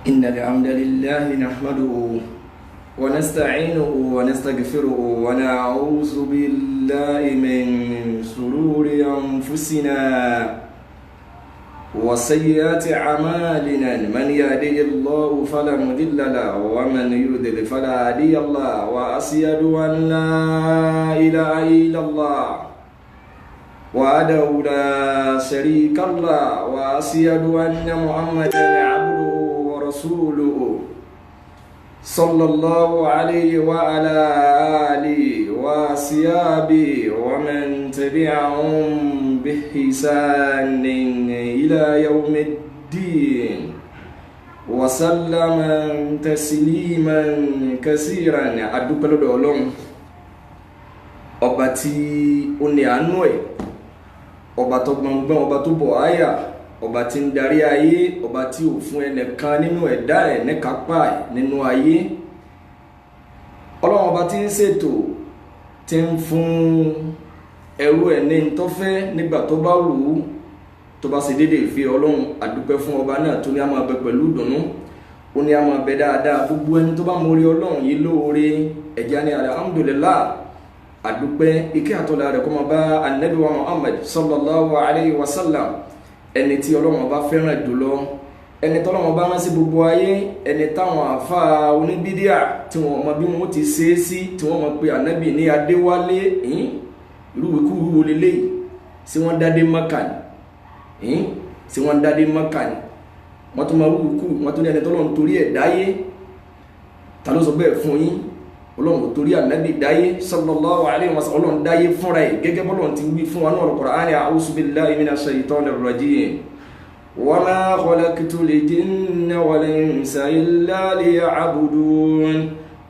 إن الحمد لله نحمده ونستعينه ونستغفره ونعوذ بالله من شرور أنفسنا وسيئات أعمالنا، من يهده الله فلا مضل له ومن يضلل فلا هادي له، وأشهد أن لا إله إلا الله وحده لا شريك له، وأشهد أن محمدا عبده ورسوله صلى الله عليه وعلى آله وأصحابه ومن تبعهم بإحسان إلى يوم الدين وسلم تسليما كثيرا. Adúpẹ́ lọ́dọ̀ Ọlọ́run, ọba tí ó ní àánú ẹ̀, ọba tó gbọngbọ́n, ọba tó bọ̀ áyà, ọba tí ń darí ayé, ọba tí ò fún ẹnìkan nínú ẹ̀dá ẹ̀ níkápá ẹ̀ nínú ayé. Ọlọ́run ọba tí ń ṣètò, tí ń fún ẹrú ẹ̀ ní ntọ́fẹ́ nígbà tó bá wù ú, tó bá ṣe déédéé ìfẹ́ Ọlọ́run. Àdúpẹ́ fún ọba náà tó ní a máa bẹ pẹ̀lú ìdùnnú, ó ní a máa bẹ dáadáa. Gbogbo ẹni tó bá mórí Ọlọ́run yìí lóore, ẹ̀já ní alhamdulillah. Àdúpẹ́ ike àtọ́lá rẹ̀ kó máa bá anabi wa Muhammad sallallahu alayhi wa sallam, ẹni tí Ọlọ́run ọba fẹ́ràn jùlọ, ẹni tọ́lọ́run ọba rán sí gbogbo ayé, ẹni táwọn àfa oníbídíà tí wọ́n mọ bí wọ́n ti ṣe é sí, tí wọ́n mọ̀ pé anabi ní Adéwálé. Irúwìkúwì wo leléyìí? Sí wọ́n dádé Mọ́kà ni? Sí wọ́n dádé Mọ́kà ni? Wọ́n tún máa wúwìkú, wọ́n tún ní ẹni tọ́lọ́run torí ẹ̀ dáyé. Ta ló sọ bẹ́ẹ̀ fún yín? Ọlọ́run torí ànábì dáyé sallallahu alayhi wa sallam. Ọlọ́run dáyé fúnra ẹ̀ gẹ́gẹ́ bọ́lọ́run ti wí fún wa ní Al-Qur'ani: a'udhu billahi minash shaytanir rajim, wa ma khalaqtul jinna wal insa illa liya'budun.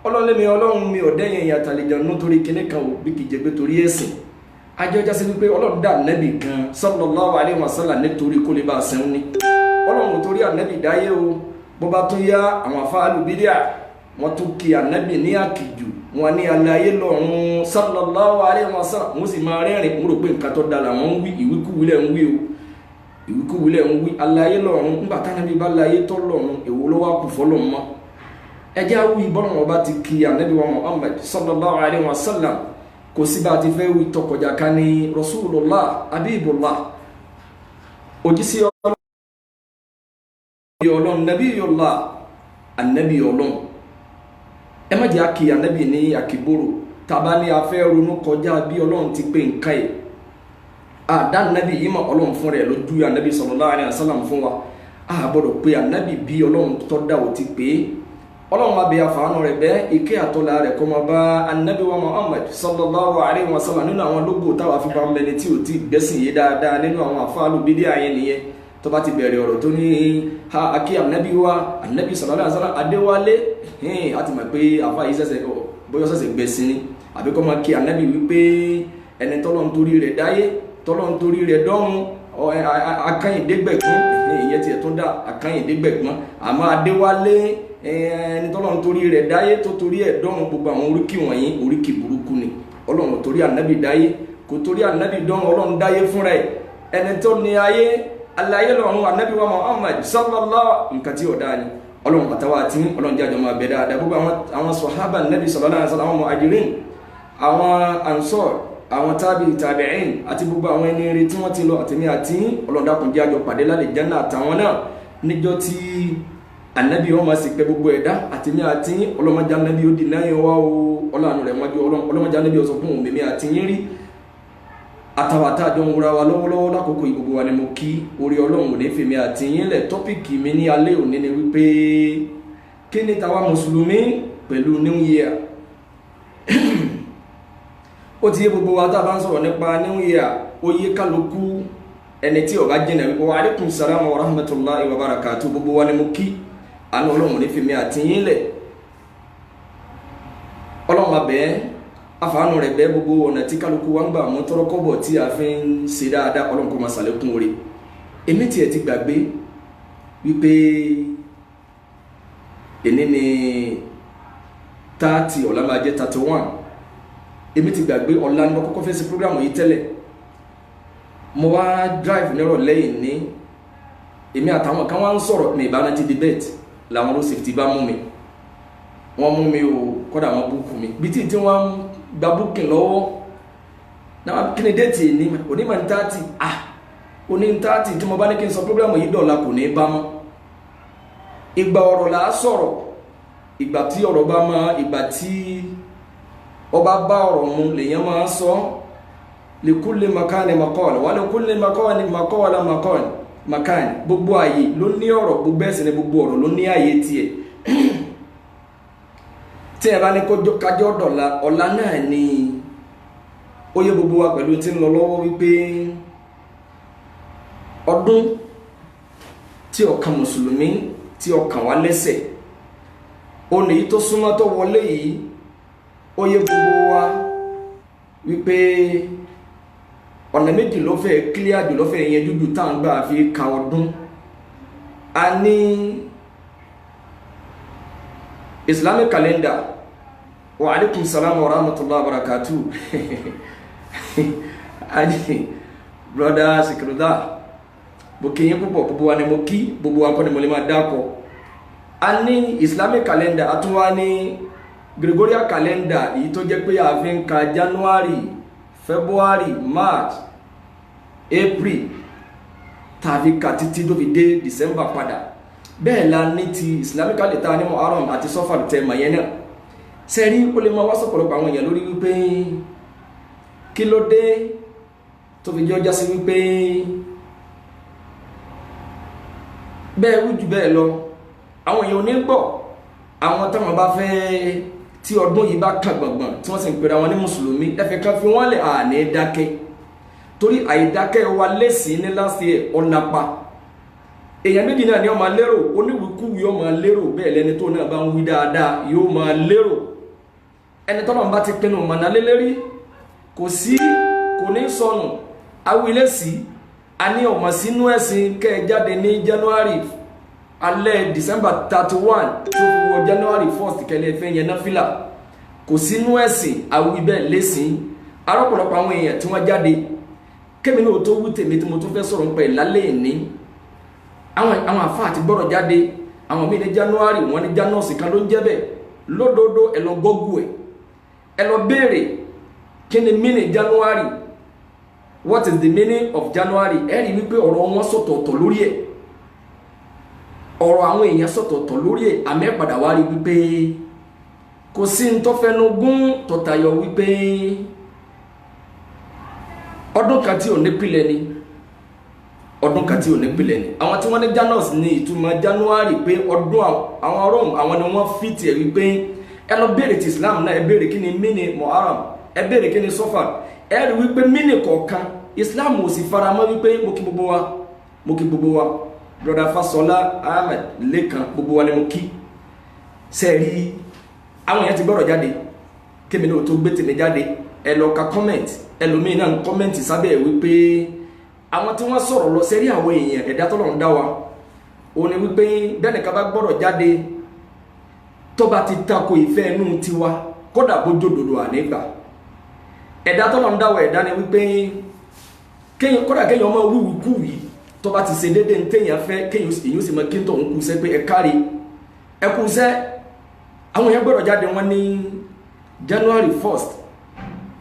Ọlọ́run lẹ́mi, Ọlọ́run mi ò dẹ́yìn ìyàtàlẹ̀jọ̀ nítorí kíní kan ò bí kì í jẹ́ pé torí ẹ̀sìn. Ajọ́ jásí wípé Ọlọ́run dá ànábì gan sallallahu alayhi wa sallam nítorí kó lè bá a sẹ́wọ́n ní. Ọlọ́run torí ànábì dáyé o. Bó bá tún yá, àwọn afáàlù bídíà wọ́n tún kí ànábì ní àkìjù, wọn ní aláyé lọ́run sallallahu alaihi wasallam, wọ́n sì máa rẹ́rìn, wọ́n rò pé nǹkan tó da làwọn ń wí. Ìwíkúwí lẹ̀ ń wí o, ìwíkúwí lẹ̀ ń wí. Aláyé lọ́run, nígbà tánábì bá láyé tọ́ lọ́run, èwo ló wá kù fọ́lọ́run mọ́? Ẹjẹ́ awi bọ́lá wọn bá ti kí ànábì wa Muhammad sallallahu alaihi wasallam. Kò sí bá a ti fẹ́ wí tọkọjà ká ní Rasulullah Habibullah, òjísí Ọlọ́run, Nabiyullah, ànábì Ọlọ́run. Ẹ má jẹ́ àkì ànábì ní àkìbòrò tàbá ní a fẹ́ ronú kọjá bí Ọlọ́run ti pé nǹkan ẹ̀ àdá ànábì yìí mọ̀. Ọlọ́run fún rẹ̀ lójú ànábì sallallahu alaihi wasallam fún wa. A gbọ́dọ̀ pé ànábì bí Ọlọ́run tó dá ò ti pé. Ọlọ́run abẹ́ àfààní rẹ̀ bẹ́ ike àtọ́lá rẹ̀ kó máa bá ànábì wa Muhammad sallallahu alaihi wasallam. Nínú àwọn lógo táwa fi bá ń bẹni tí ò tí gbẹ́sìn yé dáadáa nínú àwọn àfáàlù bídíà yẹn nìyẹn, tó bá ti bẹ̀rẹ̀ ọ̀rọ̀ tó ní ha akí ànábì wa, ànábì sallallahu alaihi wasallam, Adéwálé, a ti mọ̀ pé àfa yìí ṣẹ̀ṣẹ̀ bóyá ṣẹ̀ṣẹ̀ gbẹ̀sìn ni, àbí kọ́ máa kí ànábì wípé ẹni tọ́lọ́ ń torí rẹ̀ dáyé, tọ́lọ́ ń torí rẹ̀ dọ́run, akányìndégbẹ̀gbọ́n, ìyẹn tiẹ̀ tó dá akányìndégbẹ̀gbọ́n. Àmọ́ Adéwálé, ẹni tọ́lọ́ ń torí rẹ̀ dáyé, tó torí ẹ̀ dọ́run, gbogbo àwọn oríkì wọ̀nyí oríkì burúkú ni. Ọlọ́run torí ànábì dáyé, kò torí ànábì dọ́run. Ọlọ́run dáyé fúnra ẹ̀, ẹni tó ní ayé, alayé lọ́run, ànábì wa Muhammad sallallahu. Nǹkan tí ò dáa ni. Ọlọ́run àtàwọn àti Ọlọ́run jẹ́ àjọ máa bẹ dáadáa. Gbogbo àwọn sọ̀hábà nàbì sallallahu alaihi wasallam, àwọn muhajirin, àwọn ansor, àwọn tábì tàbíìn, àti gbogbo àwọn ẹni rere tí wọ́n ti lọ, àtẹ̀mí àti Ọlọ́run, dákun jẹ́ àjọ pàdé lálẹ́ Jánnà àtàwọn náà níjọ́ tí ànábì wọn máa sì pẹ́ gbogbo ẹ̀dá. Àtẹ̀mí àti ọlọ́mọdé ànábì ó dì náà yẹn wá o. Ọlọ́run rẹ̀ wájú ọlọ́mọdé ànábì ó sọ fún òun mímí àti yín rí. Àtàwọn àtàjọ ń wúra wa lọ́wọ́lọ́wọ́ lákòókò. Ìgbogbo wa ni mo kí. Orí Ọlọ́run ò ní fèmí àti yín lẹ̀. Topic mi ní alẹ́ òní ni wípé kí ni tàwa mùsùlùmí pẹ̀lú New Year? Ó ti yé gbogbo wa, tá a bá ń sọ̀rọ̀ nípa New Year, ó yé kálukú. Ẹni tí ó bá jìnà wípé wa alaikum salam wa rahmatulahi wa barakatuh. Gbogbo wa ni mo kí. Àánú Ọlọ́run ò ní fèmí àti yín lẹ̀. Ọlọ́run abẹ́ afaanu rẹ̀ bẹ́ẹ̀. Gbogbo ọ̀nà tí kálukú wa ń gbà mú tọrọkọ́bọ̀ tí a fi ń ṣe dáadáa, Ọlọ́run kó máa ṣàlékún oore. Èmi tiẹ̀ ti gbàgbé wípé èní ni 30, ọ̀la máa jẹ́ 31. Èmi ti gbàgbé ọ̀la ni mo kọ́kọ́ fẹ́ ṣe program yìí tẹ́lẹ̀. Mo wá drive nírọ̀lẹ́ yìí ní, èmi àtàwọn kan wá ń sọ̀rọ̀ ní ìbáná ti debate. Làwọn road safety bá mú mi, wọ́n mú mi o, kọ́dà wọ́n book mi bí tí tí wọ́n gba booking lọ́wọ́ náà. Kí ni date ní onímọ̀ ní 30? Ah, oní 30 tí mo bá ní kí n sọ program yìí dọ̀la, kò ní bá mọ́. Ìgbà ọ̀rọ̀ là á sọ̀rọ̀, ìgbà tí ọ̀rọ̀ bá máa, ìgbà tí ọba bá ọ̀rọ̀ mu lèèyàn máa sọ. Likulli makani maqal wa likulli makani maqala maqal makan. Gbogbo ààyè ló ní ọ̀rọ̀, gbogbo ẹ̀sìn ni gbogbo ọ̀rọ̀ ló ní ààyè tiẹ̀. Tí ẹ bá ní kájọ́ dọ̀la, ọ̀la náà ni ó yẹ gbogbo wa pẹ̀lú tí ń lọ lọ́wọ́ wípé ọdún tí ọ̀kan mùsùlùmí tí ọkàn wa lẹ́sẹ̀ ó nìyí tó súnmọ́ tó wọlé yìí. Ó yẹ gbogbo wa wípé ọ̀nà méjì ló fẹ́ clear jù, ló fẹ́ yẹn jújù tá à ń gbà fi ka ọdún. A ní Islamic calendar. Wa alaikum salam wa rahmatullahi wa barakatuh. Ayi brother Sikiruda, mo kí yín púpọ̀. Gbogbo wa ni mo kí, gbogbo wa kọ́ ni mo lè máa dákọ̀. A ní Islamic calendar, a tún wá ní Gregorian calendar, èyí tó jẹ́ pé a fi ń ka January, February, March, April, tàbí ka títí tó fi dé December padà. Bẹ́ẹ̀ la ní ti Islamic calendar ní Muharram àti Safar tẹ̀ mọ̀ yẹn náà. Sẹ́rí, ó lè máa wá sọ̀pọ̀lọpọ̀ àwọn èèyàn lórí wípé kí ló dé tó fi jẹ́ ọjà sí wípé bẹ́ẹ̀ wí jù bẹ́ẹ̀ lọ, àwọn èèyàn ò ní gbọ́. Àwọn táwọn bá fẹ́ tí ọdún yìí bá kàn gbọ̀ngbọ̀n tí wọ́n sì ń pera wọn ní mùsùlùmí, ẹ̀fẹ̀ kan fi wọ́n lẹ̀, àní dákẹ́, torí àìdákẹ́ wa lẹ́sìn ní last year ọ̀nàpá. Èèyàn méjì náà ni ó máa lérò, oníwìkúwì ó máa lérò, bẹ́ẹ̀ lẹni tó náà bá ń wí dáadáa yóò máa lérò. Ẹni tọ́lọ́run bá ti pinnu mọ̀nà lélẹ́rí, kò sí, kò ní sọnù. Awilẹ̀sí a ní ọmọ sínú ẹ̀sìn kẹ́ ẹ jáde ní January alẹ́ December 31 tó fi wọ January 1st kẹlẹ́ fẹ́ yẹn náfìlà, kò sínú ẹ̀sìn. Awi bẹ́ẹ̀ lẹ́sìn arọ́pọ̀lọpọ̀ àwọn èèyàn tí wọ́n jáde. Kémi náà tó wí tèmi tí mo tún fẹ́ sọ̀rọ̀ nípa ẹ̀ lálẹ́ ìní, àwọn àfáà ti gbọ́dọ̀ jáde. Àwọn míì ní January, wọ́n ní Janus kan ló ń jẹ́ bẹ́ẹ̀. Lódodo, ẹ lọ Google ẹ̀, ẹ lọ béèrè kí ni meaning January, what is the meaning of January. Ẹ rí wípé ọ̀rọ̀ wọn sọ̀tọ̀ọ̀tọ̀ lórí ẹ̀, ọ̀rọ̀ àwọn èèyàn sọ̀tọ̀ọ̀tọ̀ lórí ẹ̀. Àmì ẹ̀ padà wá rí wípé kò sí ní tó fẹnu gún tọ̀tàyọ̀ wípé ọdún kan tí ò ní pìlẹ̀ ni, ọdún kan tí ò ní pìlẹ̀ ni. Àwọn tí wọ́n ní Janus ní ìtumọ̀ January, pé ọdún àwọn Rome, àwọn ni wọ́n fi tiẹ̀ wípé ẹ lọ béèrè ti Islam náà, ẹ béèrè kí ni meaning Muharram, ẹ béèrè kí ni Safar. Ẹ rí wípé meaning kọ̀ọ̀kan Islam ò sì faramọ́. Wípé mo kí gbogbo wa, mo kí gbogbo wa, brother Fasola Ahmed Lekan, gbogbo wa ni mo kí. Sẹ́ẹ̀rí, àwọn èèyàn ti gbọ́dọ̀ jáde kémi náà tó gbé tèmi jáde. Ẹ lọ ka comment, ẹlòmíì náà ń comment sábẹ́ ẹ̀ wípé àwọn tí wọ́n sọ̀rọ̀ lọ. Sẹ́rí, àwọn èèyàn, ẹ̀dá tọ́lọ́run dá wa, òun ni wípé bẹ́ẹ̀ nìkan bá gbọ́dọ̀ jáde tó bá ti tako ìfẹ́ inú tiwa, kódà bójú òdodo, ànígbà. Ẹ̀dá tọ́lọ́run dá wa, ẹ̀dá ni wípé kéèyàn, kódà kéèyàn ọmọ wíwú kúwì, tó bá ti ṣe déédéé ní téèyàn fẹ́, kéèyàn èyí ó sì mọ kí n tó ń kú sẹ́ pé ẹ káre, ẹ kú sẹ́. Àwọn èèyàn gbọ́dọ̀ jáde, wọn ní January 1st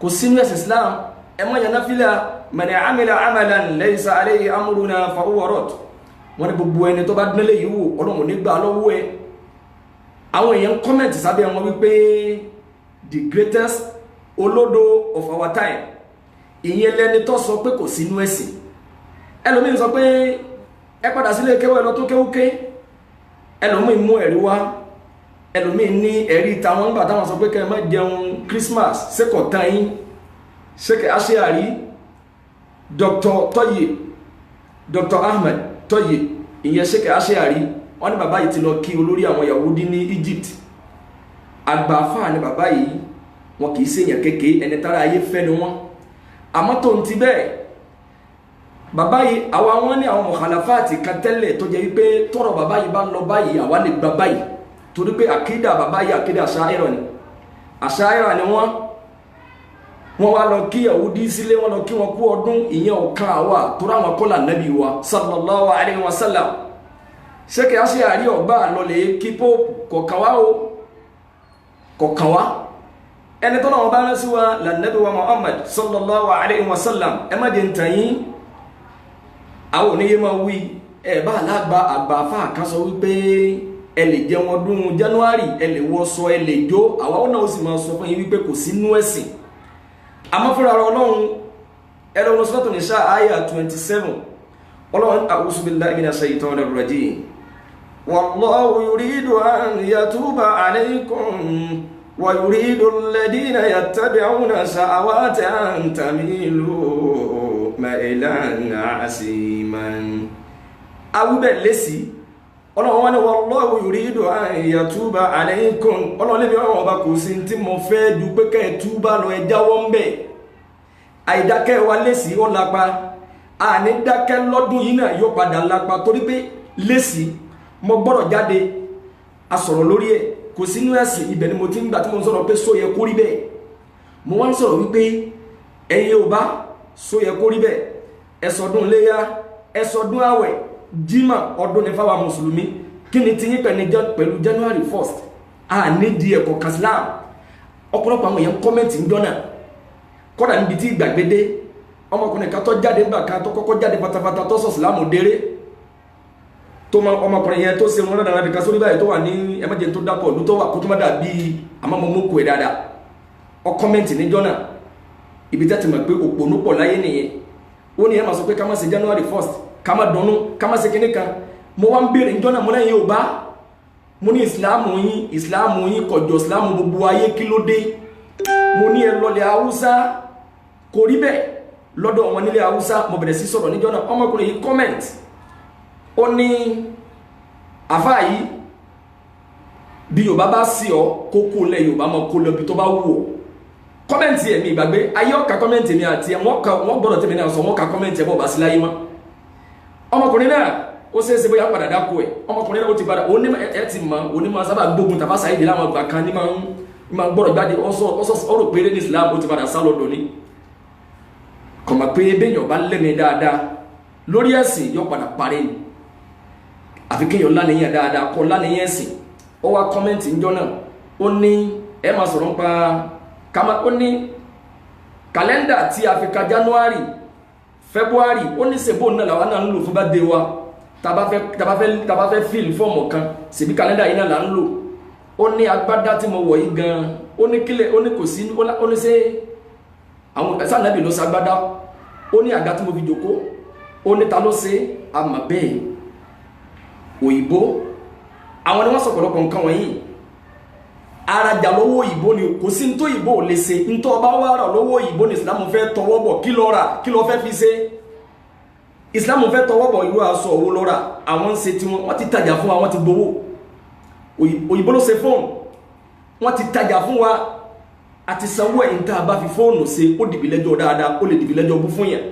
kò sínú ẹ̀sìn Islam, ẹ má yàn náfìlà. Man amila amalan laysa alayhi amruna fa huwa radd. Wọ́n ní gbogbo ẹni tó bá dúnlé yìí wò, Ọlọ́run nígbà lọ́wọ́ ẹ. Àwọn èèyàn comment sábẹ́ wọn wípé the greatest olódo of our time, ìyẹn lẹni tó sọ pé kò sínú ẹ̀sìn. Ẹlòmíín sọ pé ẹ padà sílé kéwọ́, ẹ lọ tó kéwúké. Ẹlòmíín mú ẹ̀rí wá, ẹlòmíín ní ẹ̀rí táwọn gbà táwọn sọ pé kẹ́ ẹ má jẹun Christmas ṣékọ̀ tán yín ṣékẹ̀ aṣíàrí. Dr. Toye, Dr. Ahmed Toye, ìyẹn ṣékẹ̀ aṣíàrí, wọ́n ní bàbá yìí ti lọ kí olórí àwọn Yahudi ní Egypt. Àgbààfà ni bàbá yìí, wọn kì í ṣèyàn kékeré, ẹni tára ayé fẹ́ ni wọ́n. Àmọ́ tó ń ti bẹ́ẹ̀, bàbá yìí, àwa wọn ní àwọn mọ̀kànláfàtì kan tẹ́lẹ̀ tó jẹ́ wípé tọrọ bàbá yìí bá ń lọ báyìí, àwa lè gba báyìí, torí pé àkídà bàbá yìí, àkídà àṣàírọ̀ ni, àṣàírọ̀ ni wọ́n. Wọ́n wá lọ kí Yahudi sílé, wọ́n lọ kí wọn kú ọdún. Ìyẹn ọ̀kan àwa, torí àwọn kọ́là nàbí wa sallallahu alayhi wa sallam. Ṣé kí a ṣe àrí ọ̀gbà lọlẹ̀ kí Pope kọ̀ọ̀kan wá o, kọ̀ọ̀kan wá. Ẹni tó náà wọn bá rán sí wa lànàbí wa Muhammad sallallahu alayhi wa sallam. Ẹ má jẹ́ ntàn yín, àwọn oníyé máa wí ẹ bá alágbá àgbà fáà kan sọ wípé ẹ lè jẹun ọdún January, ẹ lè wọṣọ, ẹ lè jó, àwa náà ó sì máa sọ fún yín wípé kò sí nú ẹ̀sìn. Àmọ́ fúnra Ọlọ́run ẹ lọ́wọ́ Suratul Nisa àyà 27, Ọlọ́run a'udhu billahi minash shaitanir rajim. Wallahu yuridu an yatuba alaykum wa yuridu alladhina yattabi'una shahawati an tamilu mailan asiman. Awúbẹ̀ lẹ́sí Ọlọ́run wọn ni wallahu yuridu an yatuba alaykum. Ọlọ́run lẹ́bi ọ̀rọ̀ ọba kò sí tí mo fẹ́ ju pé kẹ́ ẹ túbà lọ, ẹ jáwọ́ ń bẹ̀. Àìdákẹ́ wa lẹ́sí ó lápa, àní dákẹ́ lọ́dún yìí náà yóò padà lápa, torí pé lẹ́sí mo gbọ́dọ̀ jáde a sọ̀rọ̀ lórí ẹ̀, kò sínú ẹ̀sìn. Ibẹ̀ ni mo ti ń gbà tí mo ń sọ̀rọ̀ pé só yẹ kó rí bẹ́ẹ̀. Mo wá ń sọ̀rọ̀ wípé ẹ̀yin Yorùbá, só yẹ kó rí bẹ́ẹ̀, ẹ sọdún iléyá, ẹ sọdún àwẹ̀, jímọ̀ ọdún ní fáwọn mùsùlùmí, kí ni ti yín pẹ̀lú January 1st? A nídìí ẹ̀kọ́ kaslam. Ọ̀pọ̀lọpọ̀ àwọn èèyàn comment ń jọ́nà kọ́dà níbi tí ìgbàgbédé ọmọkùnrin kan tó jáde ńgbà kan tó kọ́kọ́ jáde fatafata tó sọ sílámù déré, tó ọmọkùnrin yẹn tó ṣe wọn dáadáa nìkan sórí báyìí tó wà ní ẹmẹ́jẹ tó dápọ̀ ọdún tó wà kó tó má dà bíi àmọ́ mo mú kó ẹ̀ dáadáa. Ọ comment níjọ́ náà, ibi tẹ́ ti mọ̀ pé òpònú pọ̀ láyé nìyẹn. Ó ní ẹ máa sọ pé ká má ṣe January 1st, ká má dunnú, ká má ṣe kinní kan. Mo wá ń béèrè níjọ́ náà, mo lẹ́yìn Yorùbá, mo ní ìsìláàmù yín, ìsìláàmù yín kọjọ ìsìláàmù gbogbo ayé, kí ló dé? Mo ní ẹ lọlẹ̀ Haúsá, kò rí bẹ́ẹ̀ lọ́dọ̀ wọn nílẹ̀ Haúsá. Mo bẹ̀rẹ̀ sí sọ̀rọ̀ níjọ́ náà, ọmọkùnrin yìí comment, ó ní àfáà yìí bí Yorùbá bá sí ọ kókó lẹ Yorùbá mọ kó lọ bí tó bá wù ọ. Comment ẹ̀mí ìgbàgbé ayé ọ̀ka comment mi àti ẹ̀ wọ́n gbọ́dọ̀ tẹ̀mí náà sọ wọ́n ka comment ẹ̀ bọ̀ bá sí láyé mọ́. Ọmọkùnrin náà ó ṣeé ṣe bóyá padà dáko ẹ̀, ọmọkùnrin náà ó ti padà ẹ ti mọ onímọ̀ sábà gbógun tàbá sáyé láwọn ìgbà kan ní máa ń gbọ́dọ̀ jáde ọ̀rọ̀ péré ní Islam, ó ti padà sá lọ́dọ̀ ni. Kọ̀mọ̀ pé béèyàn bá lẹ́mi dáadáa lórí ẹ̀sìn yóò padà parí ni, àfi kéèyàn lánìyàn dáadáa kọ́ lánìyàn ẹ̀sìn. Ó wá comment ńjọ́ náà, ó ní ẹ máa sọ̀rọ̀ nípa kama, ó ní kàlẹ́ndà tí a fi ka January February, ó ní sèbó náà làwọn náà ń lò fún bá dé wa, tàbá fẹ́ fíìlì fọ́ọ̀mù kan, ṣèbí kàlẹ́ndà yìí náà là ń lò. Ó ní agbádá tí mo wọ̀ yìí gan, ó ní kílẹ̀, ó ní kò sí, ó ní ṣe àwọn sànàbì ló ṣagbádá, ó ní àga tí mo fi jòkó, ó ní ta ló ṣe àmà bẹ́ẹ̀ òyìnbó. Àwọn ni wọ́n sọ ọ̀pọ̀lọpọ̀ nǹkan wọ̀nyí. Arajà lọ́wọ́ òyìnbó ni, kò sí ntó òyìnbó ò lè ṣe, ntó ọba wà rà lọ́wọ́ òyìnbó ni Islam fẹ́ tọwọ́ bọ̀, kí ló rà, kí ló fẹ́ fi ṣe? Islam fẹ́ tọwọ́ bọ̀ irú aṣọ owó ló rà, àwọn ń ṣe tiwọn, wọ́n ti tajà fún wa, wọ́n ti gbowó. Òyìnbó ló ṣe fóònù, wọ́n ti tajà fún wa, àti sanwó ẹ̀yìn tá a bá fi fóònù ṣe, ó dìbì lẹ́jọ́ dáadáa, ó lè dìbì lẹ́jọ́ bú fún yẹn.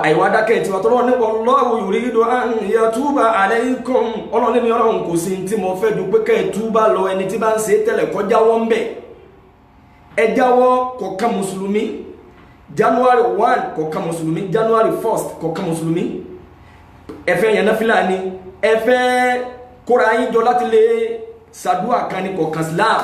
Àìwá dákẹ́ tiwa tọ́lọ́ ní wallahu yuridu an yatuba alaykum. Ọlọ́run ní ọlọ́run kò sí tí mo fẹ́ ju pé kẹ́ ẹ túbà lọ, ẹni tí bá ń ṣe tẹ́lẹ̀ kọjá wọ́n ń bẹ̀. Ẹ jáwọ́ kọ̀ọ̀kan mùsùlùmí, January 1 kọ̀ọ̀kan mùsùlùmí, January 1st kọ̀ọ̀kan mùsùlùmí. Ẹ fẹ́ yànnà fúlàní, ẹ fẹ́ kóra yín jọ láti lè ṣàdúrà kan ní kọ̀ọ̀kan Islam,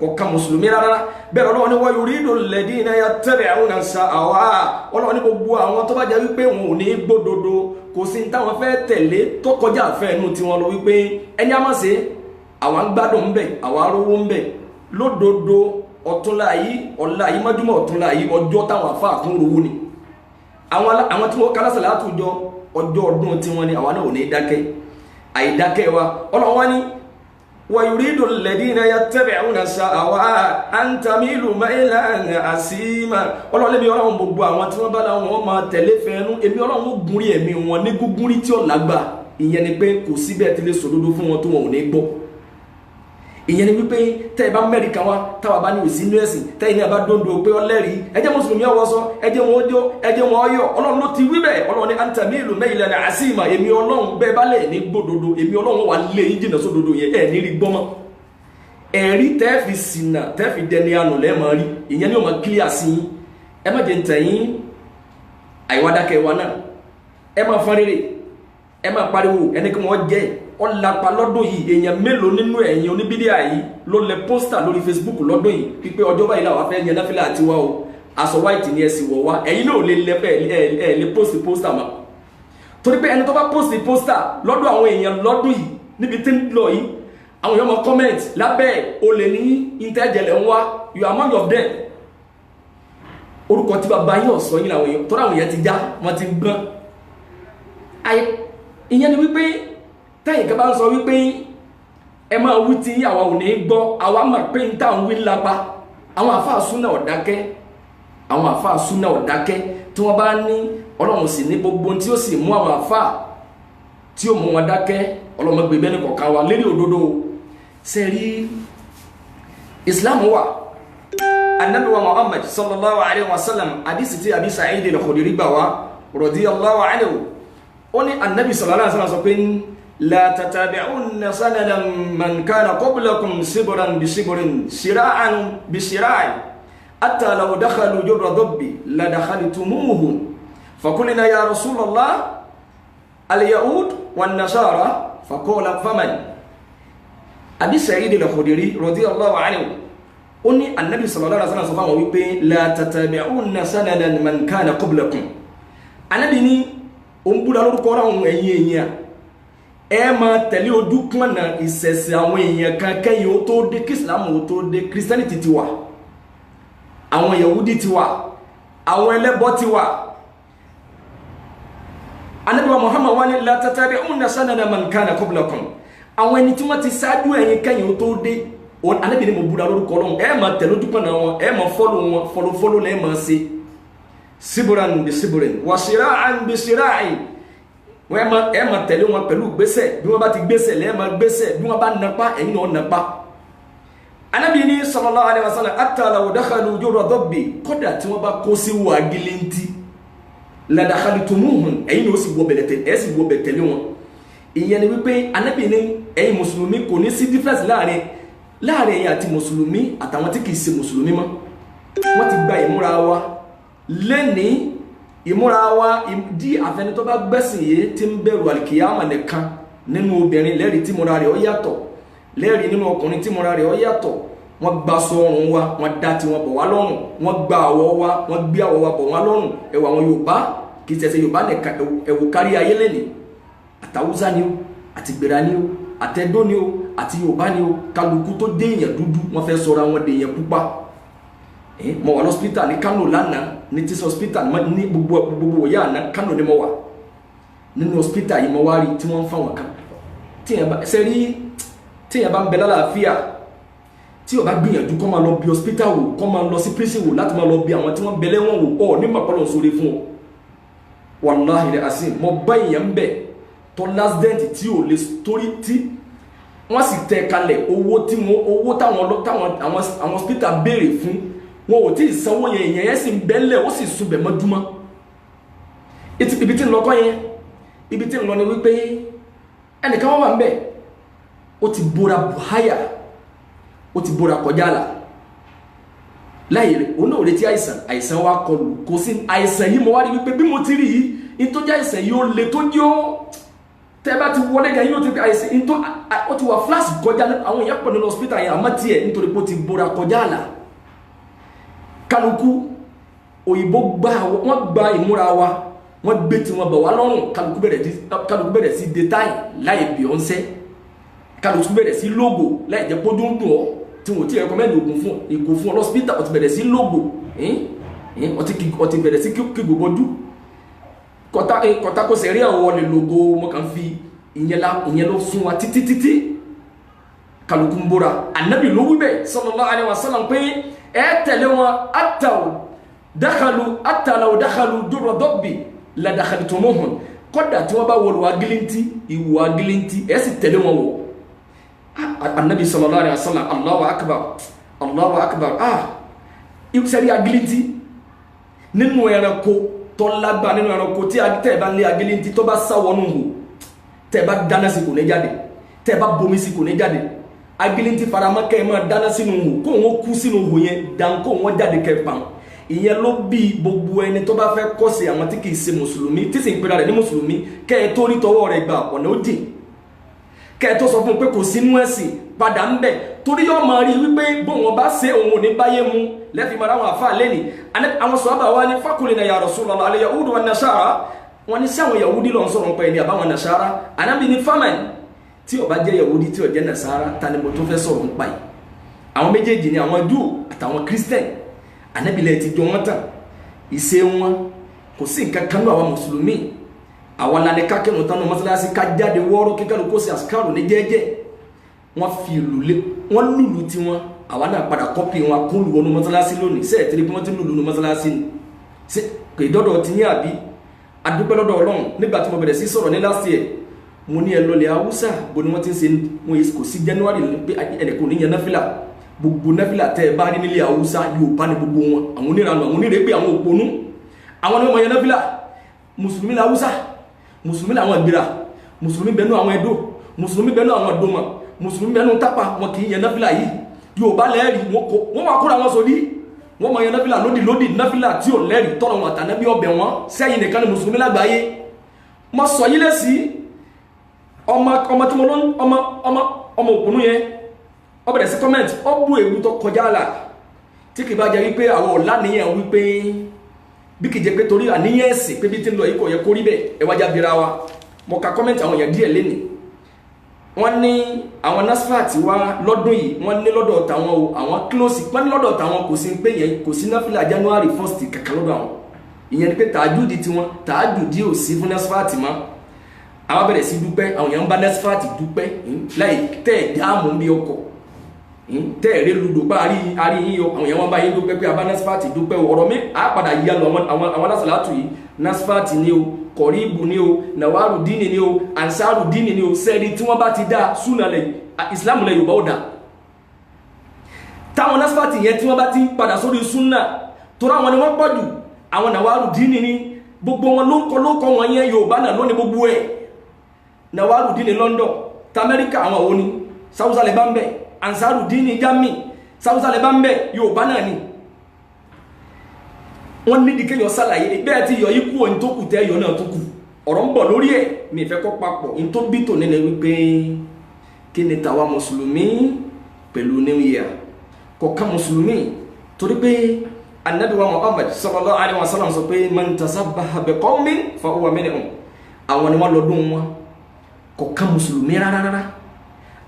kọ̀ọ̀kan mùsùlùmí rárá. Bẹ́ẹ̀ Ọlọ́run ní wa yuridu alladhina yattabi'una shahawat. Ọlọ́run ní gbogbo àwọn tó bá jẹ́ wípé wọn ò ní gbódodo, kò sí táwọn fẹ́ tẹ̀lé tó kọjá àfẹ́ inú tiwọn lọ, wípé ẹni á má ṣe, àwọn ń gbádùn ńbẹ̀, àwọn arówó ńbẹ̀ lódodo. Ọ̀túnla yìí, ọ̀la yìí, mọ́júmọ́ ọ̀túnla yìí, ọjọ́ táwọn àfáà kún rówó ni. Àwọn tí wọ́n kálásà látùjọ ọjọ́ ọdún tiwọn ni, àwa náà ò ní dákẹ́. Àìdákẹ́ wa Ọlọ́run wá ní wa yuridu alladhina yattabi'una shahawat an tamilu maylan asima. Ọlọ́run lẹ́mi Ọlọ́run gbogbo àwọn tí wọ́n bá láwọn wọn máa tẹ̀lé fẹ́ẹ́nu, èmi Ọlọ́run ó gúnrí ẹ̀mí wọn ní gúngúnrí tí ó lágbà. Ìyẹn ni pé kò síbẹ̀ tí lè sòdodo fún wọn tó wọn ò ní gbọ́. Ìyẹn ni wípé tẹ́ ẹ bá mẹ́rin kan wá táwa bá ní òsì inú ẹ̀sìn, tẹ́ ẹ ní abá dóńdó pé ọlẹ́rìí, ẹ jẹ́ mùsùlùmí ọwọ́ sọ, ẹ jẹ́ wọn ó jó, ẹ jẹ́ wọn ọyọ̀. Ọlọ́run ló ti wí bẹ́ẹ̀. Ọlọ́run ní antamilu maylan asima. Èmi Ọlọ́run bẹ́ẹ̀ bá lẹ̀ ní gbódodo, èmi Ọlọ́run wà lé yín jìnnà sódodo yẹn, ẹ̀ ní rí gbọ́mọ́. Ẹ̀rí tẹ́ fi ṣìnà, tẹ́ fi dẹni àná lẹ́ẹ̀mọ́ rí, ìyẹn ni ó máa kílíà sí yín. Ẹ má jẹ́ ntẹ̀yìn àìwádákẹ́ wa náà, ẹ máa fọ́n rere. Ẹ máa pariwo ẹni kí wọ́n jẹ́ ọ̀làpá lọ́dún yìí. Èèyàn mélòó nínú ẹ̀yin oníbídíà yìí ló lẹ pósítà lórí Facebook lọ́dún yìí pípé ọjọ́ báyìí làwọn afẹ́ yẹn náfìlà àti wá o, aṣọ white ni ẹ sì wọ̀ wá. Ẹ̀yin náà ò lè lẹ ẹ lè post pósítà mọ́, torí pé ẹni tó bá post pósítà lọ́dọ̀ àwọn èèyàn lọ́dún yìí níbi tí ń lọ yìí, àwọn èèyàn máa comment lábẹ́ o lè ní ìtẹ́jẹlẹ̀ ń wá, you are among of them. Orúkọ tí bàbá yín ọ̀sọ́ yín làwọn èèyàn tọ́ra àwọn èèyàn ti já, wọ́n ti gbọ́n. Ìyẹn ni wípé táyì kan bá ń sọ wípé ẹ máa wí tí àwa ò ní gbọ́, àwa máa pé ń tà ń wí lápá. Àwọn àfáà súnà ọ̀dákẹ́, àwọn àfáà súnà ọ̀dákẹ́ tí wọ́n bá ní Ọlọ́run sì ní gbogbo tí ó sì mú àwọn àfáà tí ó mú wọn dákẹ́. Ọlọ́run gbé bẹ́ẹ̀ ní kọ̀ọ̀kan wa lérí òdodo. Sẹ́rí Islam wà, Ànábì wa Muhammad sallallahu alayhi wa sallam, hadisi tí Abi Sa'id al-Khudri gbà wá radiyallahu anhu, ó ní Ànábì sallallahu alayhi wa sallam sọ pé la tatabi'unna sanadan man kana qablakum sibran bi sibrin sira'an bi sira'in hatta law dakhalu jurra dabbi la dakhaltumuhu faqulna ya Rasulallah al-yahud wan nasara faqala faman. Abi Sa'id al-Khudri radiyallahu anhu ó ní Ànábì sallallahu alaihi wasallam sọ fáwọn wípé la tatabi'unna sanadan man kana qablakum. Ànábì ní ó ń búra lórúkọ ọ̀rọ̀ ẹ̀yìn èèyàn, ẹ máa tẹ̀lé ojú pọ̀nà ìṣẹ̀ṣẹ̀ àwọn èèyàn kan kẹ́yìn ó tó dé, kí Islam ó tó dé. Christianity ti wà, àwọn Yahudi ti wà, àwọn ẹlẹ́bọ ti wà. Ànábì wa Muhammad wá ní la tatabi'unna sanana man kana qablakum, àwọn ẹni tí wọ́n ti ṣáájú ẹ̀yin kẹ́yìn ó tó dé. Ànábì ní mo búra lórúkọ Ọlọ́run, ẹ máa tẹ̀lé ojú pọ̀nà wọn, ẹ máa fọ́lù wọn, fọlọ́fọlọ́ lẹ́ẹ̀ máa ṣe, siburan bi siburin wa sira'an bi sira'in. Ẹ máa tẹ̀lé wọn pẹ̀lú gbèsè, bí wọ́n bá ti gbèsè lẹ́ẹ̀ máa gbèsè, bí wọ́n bá napa ẹ̀yin náà napa. Ànábì ní sallallahu alaihi wasallam hatta law dakhalu jurra dabbi, kódà tí wọ́n bá kó sí wọ agilinti la dakhaltumuhum, ẹ̀yin náà ó sì wọ bẹ̀lẹ̀ ẹ̀ sì wọ bẹ̀ tẹ̀lé wọn. Ìyẹn ni wípé Ànábì ní ẹ̀yin mùsùlùmí kò ní sí difference láàrin ẹ̀yin àti mùsùlùmí àtàwọn tí kìí ṣe mùsùlùmí mọ́. Wọ́n ti gba ìmúra wa lẹ́ni, ìmúra wa dí àfẹni tó bá gbẹ́sìn yìí tí ń bẹ̀rù àlìkìyàmà nìkan. Nínú obìnrin lẹ́rìí tí múra rẹ̀ ó yàtọ̀, lẹ́rìí nínú ọkùnrin tí múra rẹ̀ ó yàtọ̀. Wọ́n gba sọ ọrùn wa, wọ́n dá tiwọn bọ̀ wá lọ́rùn, wọ́n gba àwọ̀ wa, wọ́n gbé àwọ̀ wa bọ̀ wá lọ́rùn. Ẹ̀wọ̀ àwọn Yorùbá kì í ṣẹ̀ṣẹ̀ Yorùbá nìkan, ẹ̀wò kárí ayé lẹ́ni, àtàwùsá ni ó, àti Gbéra ni ó, àtẹ̀dó ni ó, àti Yorùbá ni ó, kálukú tó dé èèyàn dúdú wọ́n fẹ́ sọra wọn dé èèyàn pupa. Mo wà lọ́sípítà ní Kano lánàá, ní tíṣ hospital ní gbogbo òye àná Kano ni mo wà. Nínú hospital yìí mo wá rí tí wọ́n ń fáwọn kan. Tíyẹn bá ń bẹ lálàáfíà, tí ó bá gbìyànjú kó máa lọ bí hospital wò, kó máa lọ sí prison wò, láti máa lọ bí àwọn tí wọ́n ń bẹ lẹ́wọ̀n wò, ọ̀ ní màpọ́lọ̀ sórí fún ọ. Wàláhì asim, mo bá èèyàn ń bẹ̀ tó lásìdẹ́ǹtì tí ò lè torí tí wọ́n sì tẹ kalẹ̀ owó tí wọ́n owó táwọn àwọn hospital béèrè fún, wọn ò tí ì sanwó yẹn, èèyàn yẹn sì ń bẹ́lẹ̀, ó sì sunbẹ̀ mọ́júmọ́. Ibi tí ń lọ kọ́ yẹn, ibi tí ń lọ ni wípé ẹnìkan wọ́n wà ń bẹ̀, ó ti bóra buhaya, ó ti bóra kọjá àlà láì rẹ̀, òun náà retí àìsàn, àìsàn wa kọlù kò sí àìsàn yìí. Mo wá rí wípé bí mo ti rí yìí, ìtọ́jú àìsàn yìí ó le tó jẹ́ ó tẹ́ bá ti wọlé gan yóò ti àìsàn ìtọ́ ó ti wà flash kọjá. Àwọn èèyàn pọ̀ nínú hospital yẹn, àmọ́ tiẹ̀ nítorí pé ó ti bóra kọjá àlà. Kálukú òyìnbó gbà, wọ́n gba ìmúra wa, wọ́n gbé tiwọn bọ̀ wá lọ́rùn. Kálukú bẹ̀rẹ̀ sí dé táì láì bí ọ́n sẹ́, kálukú bẹ̀rẹ̀ sí lógo láì jẹ́ pójú ń dùn ọ́, tí wọ́n ti rẹ́kọ́mẹ́ndì ògùn fún ìgò fún ọ lọ́sípítà, ó ti bẹ̀rẹ̀ sí lógo, ó ti bẹ̀rẹ̀ sí kí gbogbo dú kọ́tà kó sẹ̀rí àwọ̀ lè lógo. Mo kàn fi ìyẹn ló fún wa títí títí kálukú ń bóra. Ànábì ló wí bẹ́ẹ̀ sallallahu alaihi wasallam pé ẹ tẹ̀lé wọn àtàwọ̀ dákàlù àtàlàwọ̀ dákàlù dúró dọ́bì ládàkàlùtòmọ́hùn, kọ́dà tí wọ́n bá wọlé agilinti ìwò agilinti ẹ sì tẹ̀lé wọn wọ̀. Ànábì sallallahu alaihi wasallam, Allahu akbar, Allahu akbar. Sẹ́rí agilinti nínú ẹranko tó lágbá, nínú ẹranko tí tẹ́ ẹ bá ń lé agilinti tó bá sá wọnú hù, tẹ́ ẹ bá dáná sí kò ní jáde, tẹ́ ẹ bá bomi sí kò ní jáde. Agilinti faramọ́ kẹ́ ẹ máa dáná sínú hù, kó wọn kú sínú hù yẹn, dan kó wọn jáde kẹ́ pa. Ìyẹn ló bí gbogbo ẹni tó bá fẹ́ kọ́sí àwọn tí kìí ṣe mùsùlùmí tí sì ń pera rẹ̀ ní mùsùlùmí, kẹ́ ẹ tó rí tọwọ́ rẹ̀ gbà ọ̀nà ó jìn, kẹ́ ẹ tó sọ fún un pé kò sínú ẹ̀sìn padà ń bẹ̀, torí yóò máa rí wípé bóun ọba ṣe òun ò ní báyé mu. Lẹ́fì máa ráwọn àfáà lẹ́nì àwọn sọ̀rọ̀ wa ní faqulna ya Rasulullah al yahudu wan nasara. Wọn ní sáwọn yahudi lọ ń sọ̀rọ̀ nípa ẹni àbáwọn nasara. Ànábì ní faman, tí ó bá jẹ́ yahudi tí ó jẹ́ nasara, ta ni mo tó fẹ́ sọ̀rọ̀ nípa yìí? Àwọn méjèèjì ni àwọn Júù àtàwọn Christian. Ànábì lẹ ti jọ wọn tán, ìṣe wọn kò sí nǹkan kan ní àwọn mùsùlùmí. Àwọn lani kákẹ́rùn tánú mọ́sálásí ká jáde wọ́ọ́rọ́ kíkàlù kó sí àsìkárò ní jẹ́jẹ́. Wọ́n fi ìlú lé wọ́n lùlù tiwọn, àwa náà padà kọ́pì wọn kó lù wọnú mọ́sálásí lónìí. Sẹ́ẹ̀ tí wọ́n ti lùlù nù mọ́sálásí ni ṣé kò ìdọ́dọ̀ ti yín àbí? Adúpẹ́ lọ́dọ̀ Ọlọ́run. Nígbà tí mo bẹ̀rẹ̀ sí sọ̀rọ̀ ní last year, mo ní ẹ lọlẹ̀ Haúsá bó ni wọ́n ti ń ṣe wọn kò sí January pé ẹnìkan ò ní yan náfìlà. Gbogbo náfìlà tẹ́ ẹ bá rí nílẹ̀ Haúsá, Yorùbá ni gbogbo wọn, àwọn oníranú, àwọn onírègbè, àwọn òpònú, àwọn ni wọ́n máa yan náfìlà. Mùsùlùmí la Haúsá, mùsùlùmí làwọn Ìgbìrà, mùsùlùmí bẹnu àwọn Ẹdó, mùsùlùmí bẹnu àwọn Doma, mùsùlùmí bẹnu Tápà. Wọn kì í yan náfìlà yìí. Yorùbá lẹ́ẹ̀rí wọn wà kóra wọn sódì, wọn máa yan náfìlà lódì lódì, náfìlà tí ò lẹ́rìí tọrọ wọn àtànábí ọbẹ̀ wọn. Sẹ́yìn nìkan ni mùsùlùmí lágbàáyé. Mo sọ yí lẹ́sí ọmọ ọmọ tí mo lọ ọmọ ọmọ ọmọ òpònú yẹn, ó bẹ̀rẹ̀ sí comment, ó bú èébú tó kọjá là, tí kì bá jẹ́ wípé àwọn ọ̀la nìyẹn, wípé bí kì í jẹ́ pé torí àníyàn ẹ̀sìn pé bí tí ń lọ yìí kò yẹ kó rí bẹ́ẹ̀. Ẹ wájà bíra wa. Mo ka comment àwọn èèyàn díẹ̀ lénìí. Wọ́n ní àwọn NASFAT wá lọ́dún yìí, wọ́n ní lọ́dọ̀ tàwọn o, àwọn close, wọ́n ní lọ́dọ̀ tàwọn kò sí pé yẹn kò sí náfìlà January 1st kàkà lọ́dọ̀ àwọn. Ìyẹn ni pé tààjúdì tiwọn, tààjúdì ò sí fún NASFAT mọ́. Àwọn bẹ̀rẹ̀ sí dúpẹ́, àwọn èèyàn ń bá NASFAT dúpẹ́ láì tẹ́ ẹ̀ dáàmú bí ọkọ̀ tẹ́ ẹ̀rẹ́ ludò bá arí yín yọ. Àwọn èèyàn wọn bá yín dúpẹ́ pé abá NASFAT dúpẹ́ o. Ọ̀rọ̀ mi á padà yíya lọ àwọn alásàlátù yìí. NASFAT ni o, kọ̀ríbù ni o, nàwárù dínì ni o, ansaru dínì ni o. Sẹ́ẹ̀rí tí wọ́n bá ti dá súnà lẹ̀ ìsìlámù lẹ̀ Yorùbá ó dá táwọn NASFAT yẹn tí wọ́n bá ti padà sórí súnà, torí àwọn ni wọ́n pọ̀ jù. Àwọn nàwárù dínì ni gbogbo wọn ló kọ́ wọn yẹn. Yorùbá náà lónìí gbogbo ẹ̀. Nàwárù dínì London, tamẹ́ríkà àwọn òní sáwùsà lè bá ń bẹ̀, ansaru dínì Germany sáwùsà lè bá ń bẹ̀, Yorùbá náà ni wọ́n nídìí kéèyàn ṣàlàyé bẹ́ẹ̀ tí yọ ikú ohun tó kù tẹ́ yọ náà tó kù. Ọ̀rọ̀ ń bọ̀ lórí ẹ̀, mi ìfẹ́ kọ́ papọ̀. Ohun tó bí tò nílẹ̀ wípé kí ni tàwa mùsùlùmí pẹ̀lú New Year kọ̀ọ̀kan mùsùlùmí, torí pé Ànábì wa Muhammad sallallahu alaihi wasallam sọ pé man tasabbaha biqawmin fa huwa minhum. Àwọn ni wọ́n lọ́dún wọn, kọ̀ọ̀kan mùsùlùmí rárá.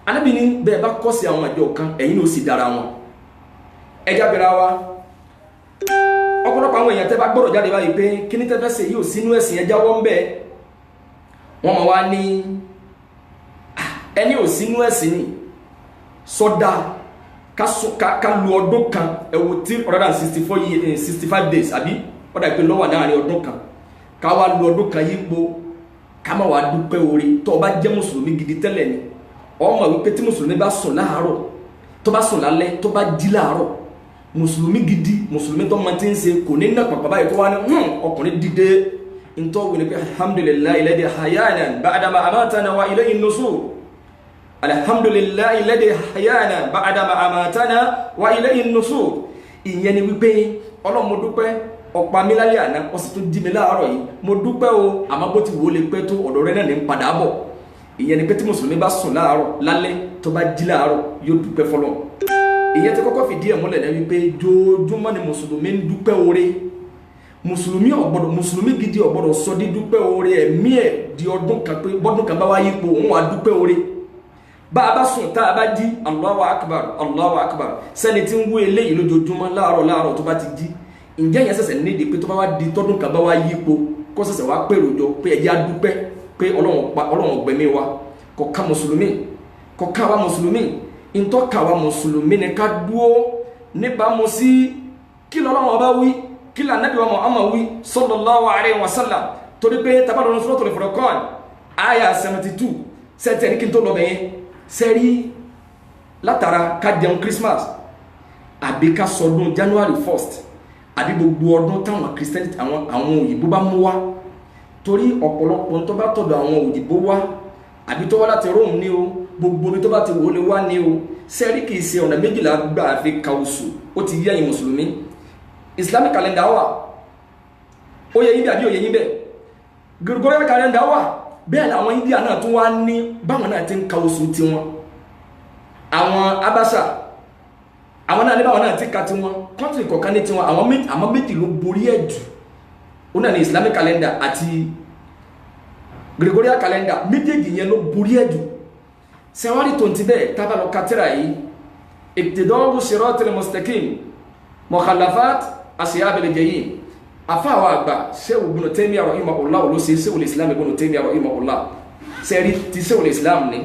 Ànábì ní bẹ́ẹ̀ bá kọ́ sí àwọn àjọ kan, ẹ̀yin ló sì dára wọn. Ẹja bẹ̀rẹ̀ wa. Ọ̀pọ̀lọpọ̀ àwọn èèyàn tẹ́ bá gbọ́dọ̀ jáde báyìí pé kí ní tẹ́fẹ́ ṣe yóò sínú ẹ̀sìn, ẹja wọ́n bẹ́ẹ̀, wọ́n máa wá ní ẹni ò sínú ẹ̀sìn ni sọ́dá ká lu ọdún kan. Ẹ wo 364 65 days àbí ọ̀dà ìpè lọ́wọ́ láàrin ọdún kan, ká wá lu ọdún kan yípo, ká má wàá dúpẹ́ oore. Tó o bá jẹ́ mùsùlùmí gidi tẹ́lẹ̀ ni ọmọ wípé tí mùsùlùmí bá sùn láàárọ̀, tó bá sùn lálẹ́, tó bá jí láàárọ̀, mùsùlùmí gidi, mùsùlùmí tó máa ti ń ṣe kò ní nà pàpà báyìí kó wá ní ọkùnrin dìde ntọ́ wí ni pé alhamdulillahi alladhi ahyana ba'dama amatana wa ilayhi nusur, alhamdulillahi alladhi ahyana ba'dama amatana wa ilayhi nusur. Ìyẹn ni wípé Ọlọ́run mo dúpẹ́, ọ̀pá mi lálẹ́ àná, ó sì tún jí mi láàárọ̀ yìí, mo dúpẹ́ o. Àmọ́ bó ti wò ó lè pẹ́ tó, ọ̀dọ̀ rẹ náà ní padà bọ̀. Ìyẹn ni pé tí mùsùlùmí bá sùn láàárọ̀ lálẹ́, tó bá jí láàárọ̀, yóò dúpẹ́ fọ́lọ́run. Ìyẹn ti kọ́kọ́ fìdí ẹ̀ múlẹ̀ náà wípé jójúmọ́ ni mùsùlùmí ń dúpẹ́ oore. Mùsùlùmí ò gbọ́dọ̀, mùsùlùmí gidi ò gbọ́dọ̀ sọ dídúpẹ́ oore ẹ̀mí ẹ̀ di ọdún kan pé bọ́dún kan bá wá yípo òun wà dúpẹ́ oore. Bá a bá sùn tá a bá jí, Allahu akbar, Allahu akbar. Sẹ́ni tí ń wú eléyìí lójoojúmọ́ láàárọ̀ láàárọ̀ tó bá ti jí, ǹjẹ́ ìyẹn ṣẹ̀ṣẹ̀ nídìí pé tó bá wá di tọ́dún kan bá wá yípo kó ṣẹ̀ṣẹ̀ wá pèrò jọ pé ẹ̀jẹ̀ á dúpẹ́ pé Ọlọ́run ọ̀gbẹ̀mí wa? Kò ká mùsùlùmí, kò ká wa mùsùlùmí. Ntọ́ka wa mùsùlùmí ni ká dúó níbàámu sí kí lọ́lọ́run ọba wí, kí l'Ànábì wa Muhammad wí sallallahu alaihi wasallam. Torí pé tabalọ́nù Suratul Furqan àyà 72 sẹ́tẹ̀ ní kí n tó lọ bẹ̀yẹn sẹ́rí látara ká jẹun Christmas àbí ká sọdún January 1st àbí gbogbo ọdún táwọn Christian àwọn òyìnbó bá mú wá, torí ọ̀pọ̀lọpọ̀ tó bá tọ̀dọ̀ àwọn òyìnbó wá àbí tó wá láti Rome ní o, gbogbo omi tó bá ti wò ó lè wá ní o. Sẹ́rí kìí ṣe ọ̀nà méjìlá gbà fi ka oṣù, ó ti yé ẹ̀yin mùsùlùmí. Islamic calendar wà, ó yẹ yín bí àbí ó yẹ yín bẹ́ẹ̀? Gregorian calendar wà. Bẹ́ẹ̀ làwọn India náà tún wá ní báwọn náà ti ń ka oṣù tiwọn. Àwọn Abasa, àwọn náà ní báwọn náà ti ka tiwọn. Country kọ̀ọ̀kan ní tiwọn. Àwọn méjì ló borí ẹ̀ jù, ó náà ní Islamic calendar àti Gregorian calendar. Méjèèjì yẹn ló borí ẹ̀ jù. Sẹ́wárí tó ń ti bẹ́ẹ̀ tábà lọ katira yìí, Iqtida'u Siratil Mustaqim Mukhalafat Ashabil Jahim, afáwọn àgbà Sheikh Ibn Taymiyyah rahimahullah ló ṣe, Sheikhul Islam Ibn Taymiyyah rahimahullah. Sẹ́rí ti Sheikhul Islam ni,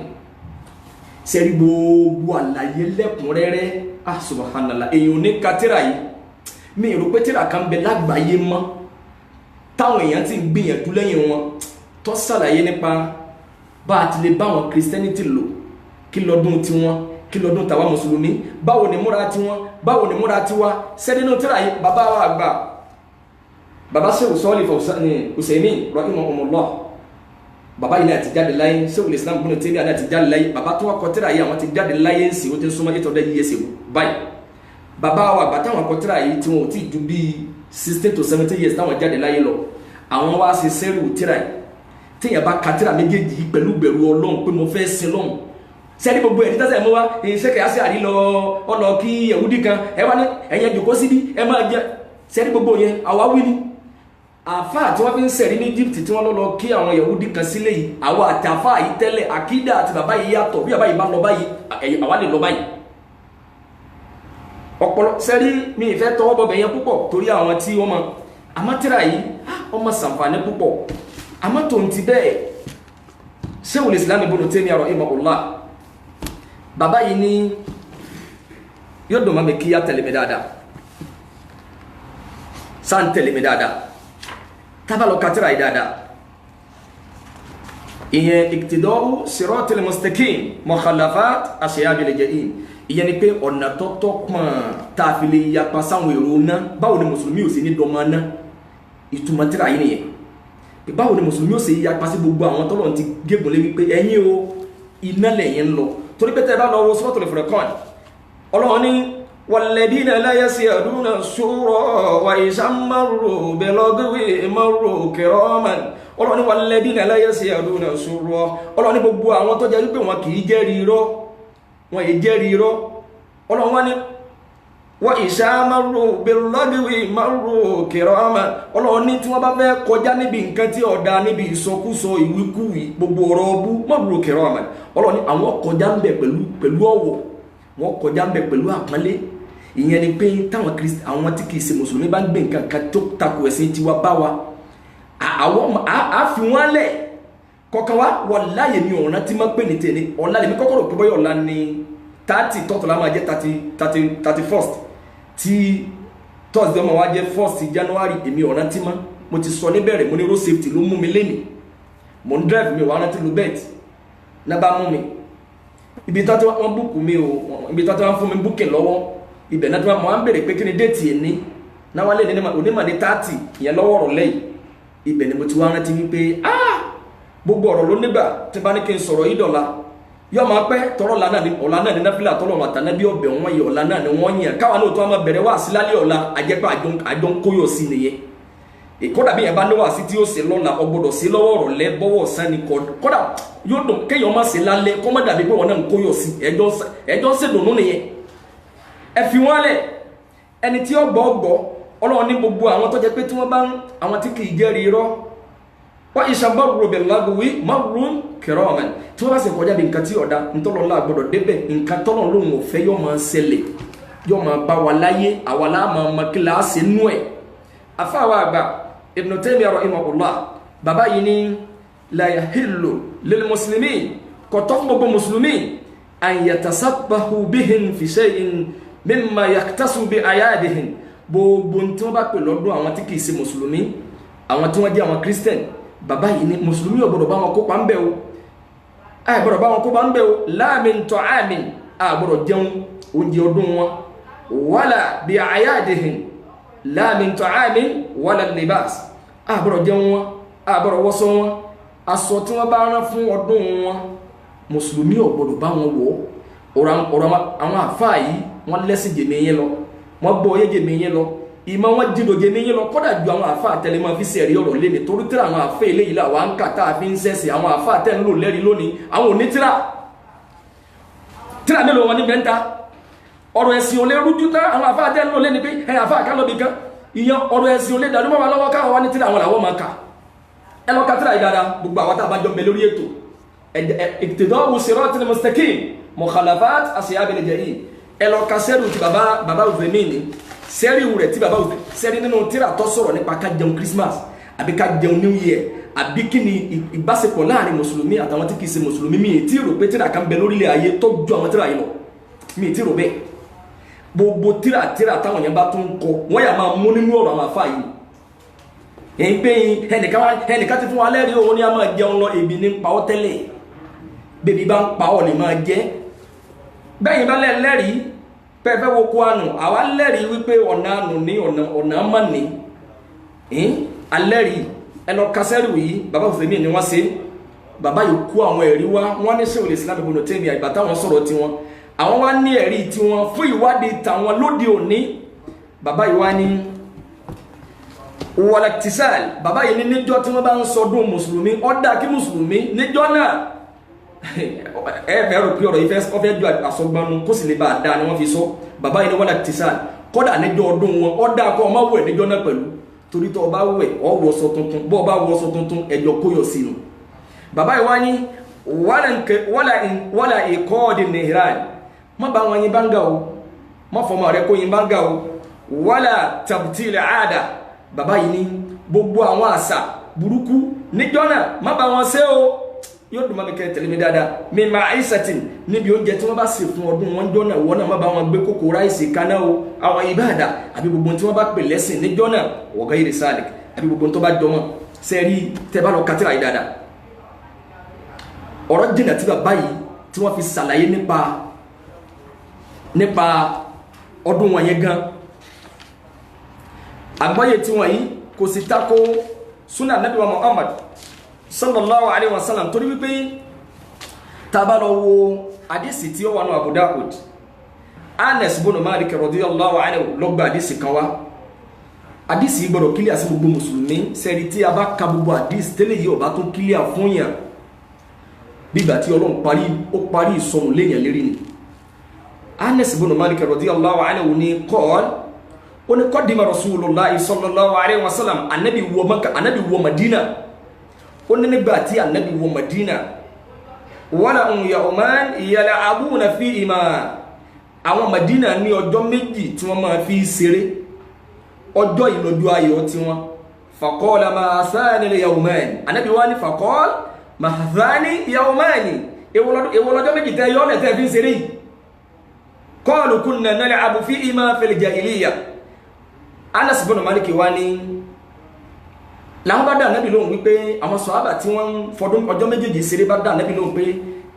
sẹ́rí gbogbo àlàyé lẹ́kùnrẹ́rẹ́. Ah, subhanallah, èèyàn ní katira yìí, mi rò pé tíra kan bẹ lágbàáyé mọ́ táwọn èèyàn ti ń gbìyànjú lẹ́yìn wọn tó ṣàlàyé nípa bá a ti lè bá àwọn Christianity lò, kí lọ́dún tiwọn, kí lọ́dún tàwa mùsùlùmí, báwo ni múra tiwọn, báwo ni múra tiwa. Sẹ́dínú tíra yìí, bàbá wa àgbà, bàbá Sheikh Sọ́ọ̀lì Usaimin rahimahumullah, bàbá yìí náà ti jáde láyé. Sheikhul Islam Ibn Taymiyyah náà ti jáde láyé. Bàbá tó wà kọ tírà yìí, àwọn ti jáde láyé ń sìn, ó ti ń súnmọ́ 800 years ago báyìí. Bàbá wa àgbà táwọn kọ tírà yìí, tí wọn ò tí ju bíi 16 to 17 years táwọn jáde láyé lọ, àwọn wá ṣe sẹ́rù tírà yìí. Téèyàn bá ka tírà méjèèjì yìí pẹ̀lú bẹ̀rù Ọlọ́run pé mo fẹ́ sin lọ́hùn, sẹ́ni gbogbo ẹ̀rí tẹ́sẹ̀ mú wa ṣé kẹ̀yà sí àrí lọ ọlọ kí Yẹ̀wúdí kan ẹ wá ní ẹ̀yẹ jòkó síbí ẹ máa jẹ. Sẹ́ni gbogbo yẹn àwa wí ni àfáà tí wọ́n fi ń sẹ̀rí ní Egypt tí wọ́n lọ kí àwọn Yẹ̀wúdí kan sílé yìí. Àwọn àti àfáà yìí tẹ́lẹ̀, àkídà àti bàbá yìí yàtọ̀. Bí bàbá yìí bá lọ báyìí, àwa lè lọ báyìí. Ọpọlọ sẹ́rí mi ìfẹ́ tọwọ́ bọ̀bẹ̀ yẹn púpọ̀ torí àwọn tí wọ́n mọ àmọ́ tíra yìí ọmọ sàǹfààní púpọ̀. Àmọ́ tó ń ti bẹ́ẹ̀, Sheikhul Islam Ibn Taymiyyah rahimahullah, bàbá yìí ní yóò dùn mọ́ mi kí á tẹ̀lé mi dáadáa, sáà ń tẹ̀lé mi dáadáa. Tábà lọ ka tírà yìí dáadáa, ìyẹn Iqtida'u Siratil Mustaqim Mukhalafat Ashabil Jahim, ìyẹn ni pé ọ̀nà tọ́tọ́ pọ̀n tá a fi lè yapa sáwọn èrò ná. Báwo ni mùsùlùmí ò sí ní dọ́mọ ná? Ìtumọ̀ tírà yìí nìyẹn. Báwo ni mùsùlùmí ò sì yapa sí gbogbo àwọn tọ́lọ̀ ti gégùn lé wípé ẹ̀yin o, iná lẹ̀yìn ń lọ? Torí pé tẹ́ ẹ bá lọ wo Suratul Furqan, Ọlọ́run ní walladhina la yashhaduna sura wa idha marru bil-lagwi marru kiraman. Ọlọ́run ní walladhina la yashhaduna sura. Ọlọ́run ní gbogbo àwọn tó jẹ́ wípé wọn kì í jẹ́rìí irọ́, wọn yìí jẹ́rìí irọ́. Ọlọ́run wá ní wa idha marru bil-lagwi marru kiraman. Ọlọ́run ní tí wọ́n bá fẹ́ kọjá níbi nǹkan tí ọ̀dà, níbi ìsọkúsọ, ìwíkúwì, gbogbo ọ̀rọ̀ ọbú, marru kiraman. Ọlọ́run ní àwọn kọjá ń bẹ̀ pẹ̀lú ọ̀wọ̀, wọ́n kọjá ń bẹ̀ pẹ̀lú àpọ́nlé. Ìyẹn ni pé táwọn Kristi, àwọn tí kìí ṣe mùsùlùmí bá ń gbé nǹkan kan tó takò ẹ̀sìn tiwa bá wa, àwọn á fi wọ́n lẹ̀ kọ̀ọ̀kan wa. Wàláyé mi ọ̀ràn tí máa pè ní tèmi ọ̀la lèmi kọ́kọ́ rò pé bọ́yọ̀ ọ̀la ni 30, tọ́tọ̀lá máa jẹ́ 31st, tí Thursday ọmọ wa jẹ́ 1st January. Èmi ọ̀ràn tí má mo ti sọ níbẹ̀rẹ̀, mo ní road safety ló mú mi lénìí. Mo ń drive, mi wà rántí lu belt náà bá mú mi ibi tó wọ́n book mi o, ibi tó wọ́n fún mi booking lọ́wọ́ ibẹ̀ náà tí wọ́n á ń bèrè pé kí ni date yẹn ní náà wọ́n lé ní onímọ̀ ní 30 ìyẹn lọ́wọ́ ọ̀rọ̀ lẹ́yìn. Ibẹ̀ ni mo ti wá rántí wípé ah, gbogbo ọ̀rọ̀ ló nígbà tí bá ní kí n sọ̀rọ̀ yìí dọ̀la, yọ máa pẹ́ tọrọ ọ̀la náà ni, ọ̀la náà ni náfìlà tọ́lọ̀ àtànábí ọbẹ̀ wọn yẹ, ọ̀la náà ni wọ́n yàn káwa náà tó wọn máa bẹ̀rẹ̀ wá sí lálẹ́ ọ̀la. Àjẹpẹ́ àjọ ń kóyọ̀ sí nìyẹn. Kódà bí yẹn bá ní wá sí tí ó ṣe lọ́la, ọgbọ́dọ̀ sí lọ́wọ́ ọ̀rọ̀ lẹ́ bọ́wọ́ sani. Kódà yóò dùn kéèyàn má ṣe lálẹ́, kó má dàbí pé wọn náà ń kóyọ̀ sí. Ẹjọ́ ń ṣèdùnnú nìyẹn. Ẹ fi wọn lẹ̀, ẹni tí ó gbọ́ gbọ́. Ọlọ́run ní gbogbo àwọn tó jẹ́ pé tí wọ́n bá ń àwọn tí kì í jẹ́rìí irọ́, wọ́n ìṣàbọ̀rò bẹ̀ lágùwí márùn kiraman, tí wọ́n bá sì kọjá bí nǹkan tí ọ̀dà ntọ́lọ́lá gbọ́dọ̀ débẹ̀, nǹkan tọ́lọ́ lóhùn ọ̀fẹ́ yóò máa ṣẹlẹ̀, yóò máa bá wa láyé, àwa láà máa ma kí láà ṣe nú ẹ̀. Afáwa àgbà Ibn Taymiyyah rahimahullah, bàbá yìí ní la yahillu lil muslimin, kò tọ́ fún gbogbo mùsùlùmí, an yatasabbahu bihim fi shay'in mimma yaktasu bi ayadihim. Gbogbo tí wọ́n bá pè lọ́dún àwọn tí kìí ṣe mùsùlùmí, àwọn tí wọ́n jẹ́ àwọn Christian, bàbá yìí ní mùsùlùmí ò gbọ́dọ̀ bá wọn kópa ń bẹ̀ o, a gbọ́dọ̀ bá wọn kópa ń bẹ̀ o. La min ta'amin, a gbọ́dọ̀ jẹun oúnjẹ ọdún wọn, wala bi ayadihim, la min ta'amin wala libas, a gbọ́dọ̀ jẹun wọn, a gbọ́dọ̀ wọṣọ wọn, aṣọ tí wọ́n bá rán fún ọdún wọn, mùsùlùmí ò gbọ́dọ̀ bá wọn wọ̀. Ọ̀rọ̀ àwọn àfáà yìí, wọ́n lẹ́sìn jèmi yẹn lọ, wọ́n gbọ́ oyé jèmi yẹn lọ. Ìmọ̀ wọn jídòjé ní yín lọ, kọ́dà ju àwọn àfa àtẹlẹ máa fi sẹ̀rí ọ̀rọ̀ léni, torí tíra àwọn àfa eléyìí là wà ń kà tá a fi ń sẹ̀sì. Àwọn àfa àtẹ ń lò lẹ́rìí lónìí, àwọn òní tíra. Tíra mélòó wọn ní bẹ́ńtà? Ọ̀rọ̀ ẹ̀sìn ò lè rújú tán. Àwọn àfa àtẹ ń lò léni pé ẹ̀ àfa àkàlọ́bì kan ìyẹn, ọ̀rọ̀ ẹ̀sìn ò lè dàrú mọ́ wa lọ́wọ́ káwọn wá ní tíra àwọn làwọn máa kà. Ẹ lọ ka tíra yìí dáadáa. Gbogbo àwọn tá a bá jọ ń bẹ lórí ètò iqtida'u siratil mustaqim mukhalafat ashabil jahim, ẹ lọ ka sẹ́rù ti baba baba Uthaymin, sẹ́rù rẹ̀ ti baba Uthaymin, sẹ́rù nínú tíra tó sọ̀rọ̀ nípa ká jẹun Christmas àbí ká jẹun New Year àbí kí ni ìbáṣepọ̀ láàrin mùsùlùmí àtàwọn tí kì í ṣe mùsùlùmí. Mi ì tí rò pé tíra kan bẹ lórílẹ̀ ayé tó ju àwọn tíra yìí lọ, mi ì tí rò bẹ́ẹ̀. Gbogbo tíra tíra táwọn yẹn bá tún kọ, wọ́n yà máa mú nínú ọ̀rọ̀ àwọn àfáà yìí. Èyí pé ẹnìkan ti fún wa lẹ́rìí, òun ni a máa jẹun lọ, ebi ní pa ọ́ tẹ́lẹ̀, bébí bá ń pa ọ́ lè máa jẹ́ bẹ́yìn bá lẹ́rìí pẹ́ẹ́fẹ́ wo kó àánú. Àwa lẹ́rìí wípé ọ̀nà àánú ní ọ̀nà àmà ní alẹ́rìí. Ẹ lọ kasẹ́rù yìí, bàbá Uthaymin ni wọ́n ṣe. Bàbá yìí kó àwọn ẹ̀rí wá. Wọ́n ní Sheikhul Islam Ibn Taymiyyah, ìgbà táwọn sọ̀rọ̀ tiwọn, àwọn wá ní ẹ̀rí tiwọn fún ìwádìí tàwọn lóde òní. Bàbá yìí wá ní wàlàkìtìsáàlì. Bàbá yìí ní níjọ́ tí wọ́n bá ń sọdún mùsùlùmí, ó dáa kí mùsùlùmí níjọ́ náà. Ẹ fẹ́ rò pé ọ̀rọ̀ yìí fẹ́ ju àsọgbanu kó sì lè bá a dáa ni wọ́n fi sọ. Bàbá yìí ní wàlàkìtìsáàlì, kọ́dà níjọ́ ọdún wọn, ó dáa kó ọmọ wẹ̀ níjọ́ náà pẹ̀lú, torí tó o bá wẹ̀ ọ wọṣọ tuntun, bó o bá wọṣọ tuntun ẹjọ́ kóyọ̀ sínú. Bàbá yìí wá ní wàlà ìkọ́ọ̀dì nìhìrán, má bá wọn yin báńgà o, má fọmọ rẹ kó yin báńgà o. Wàlà tabtili àdà, bàbá yìí ní gbogbo àwọn àṣà burúkú níjọ́ náà, má bá wọn ṣe o. Yóò dùn mọ́ mi kẹ́ tẹ̀lé mi dáadáa. Mi ma aisatin, níbi oúnjẹ tí wọ́n bá sè fún ọdún wọn jọ́ náà, wọ́n náà má bá wọn gbé kókó ráìsì kaná o. Àwọn ìbáàdà àbí gbogbo tí wọ́n bá pè lẹ́sìn níjọ́ náà, wa ghairi salik, àbí gbogbo tó bá jọmọ́ sẹ́ẹ̀rí. Tẹ́ bá lọ kátìrà yìí dáadáa, ọ̀rọ̀ jìnnà tí bàbá yìí tí wọ́n fi ṣàlàyé nípa ọdún wọn yẹn gan. Àgbọ́yé tí wọ́n yìí kò sì tako sunna Nabi wa Muhammad sallallahu alayhi wa sallam, torí wípé tá bá lọ wo àdìsí tí ó wà ní Abu Dawud, Anas bunu Malik radiyallahu anhu ló gba àdìsí kan wá. Àdìsí gbọ́dọ̀ kílíà sí gbogbo mùsùlùmí. Sẹ́ni tí a bá ka gbogbo àdìsí tẹ́lẹ̀ yìí, ó bá tún kílíà fún yàn, bígbà tí Ọlọ́run parí, ó parí ìsọnù léèyàn lérí ni. Anas bunu Malik radiyallahu anhu ní qala, ó ní qadima Rasulullahi sallallahu alayhi wa sallam, anabi wọ Maka, anabi wọ Madina. Ó ní nígbà tí anabi wọ Madina, wala yawman yal'abuna fihima, àwọn Madina ní ọjọ́ méjì tí wọ́n máa fi ṣeré, ọjọ́ ìlọ́jọ́ ayọ̀ tiwọn. Faqala ma hathani al-yawman, anabi wá ní faqala ma hathani yawmani, èwo lọ́jọ́ méjì tẹ́ yọ́ lẹ̀ tẹ́ fi ń ṣeré yìí? Qalu kunna nal'abu fihima fil jahiliya. Anas bin Malik wá ní làwọn bá dá ànábì lóhùn wípé àwọn sọ̀hábà tí wọ́n ń fọdún ọjọ́ méjèèjì ṣeré bá dá ànábì lóhùn pé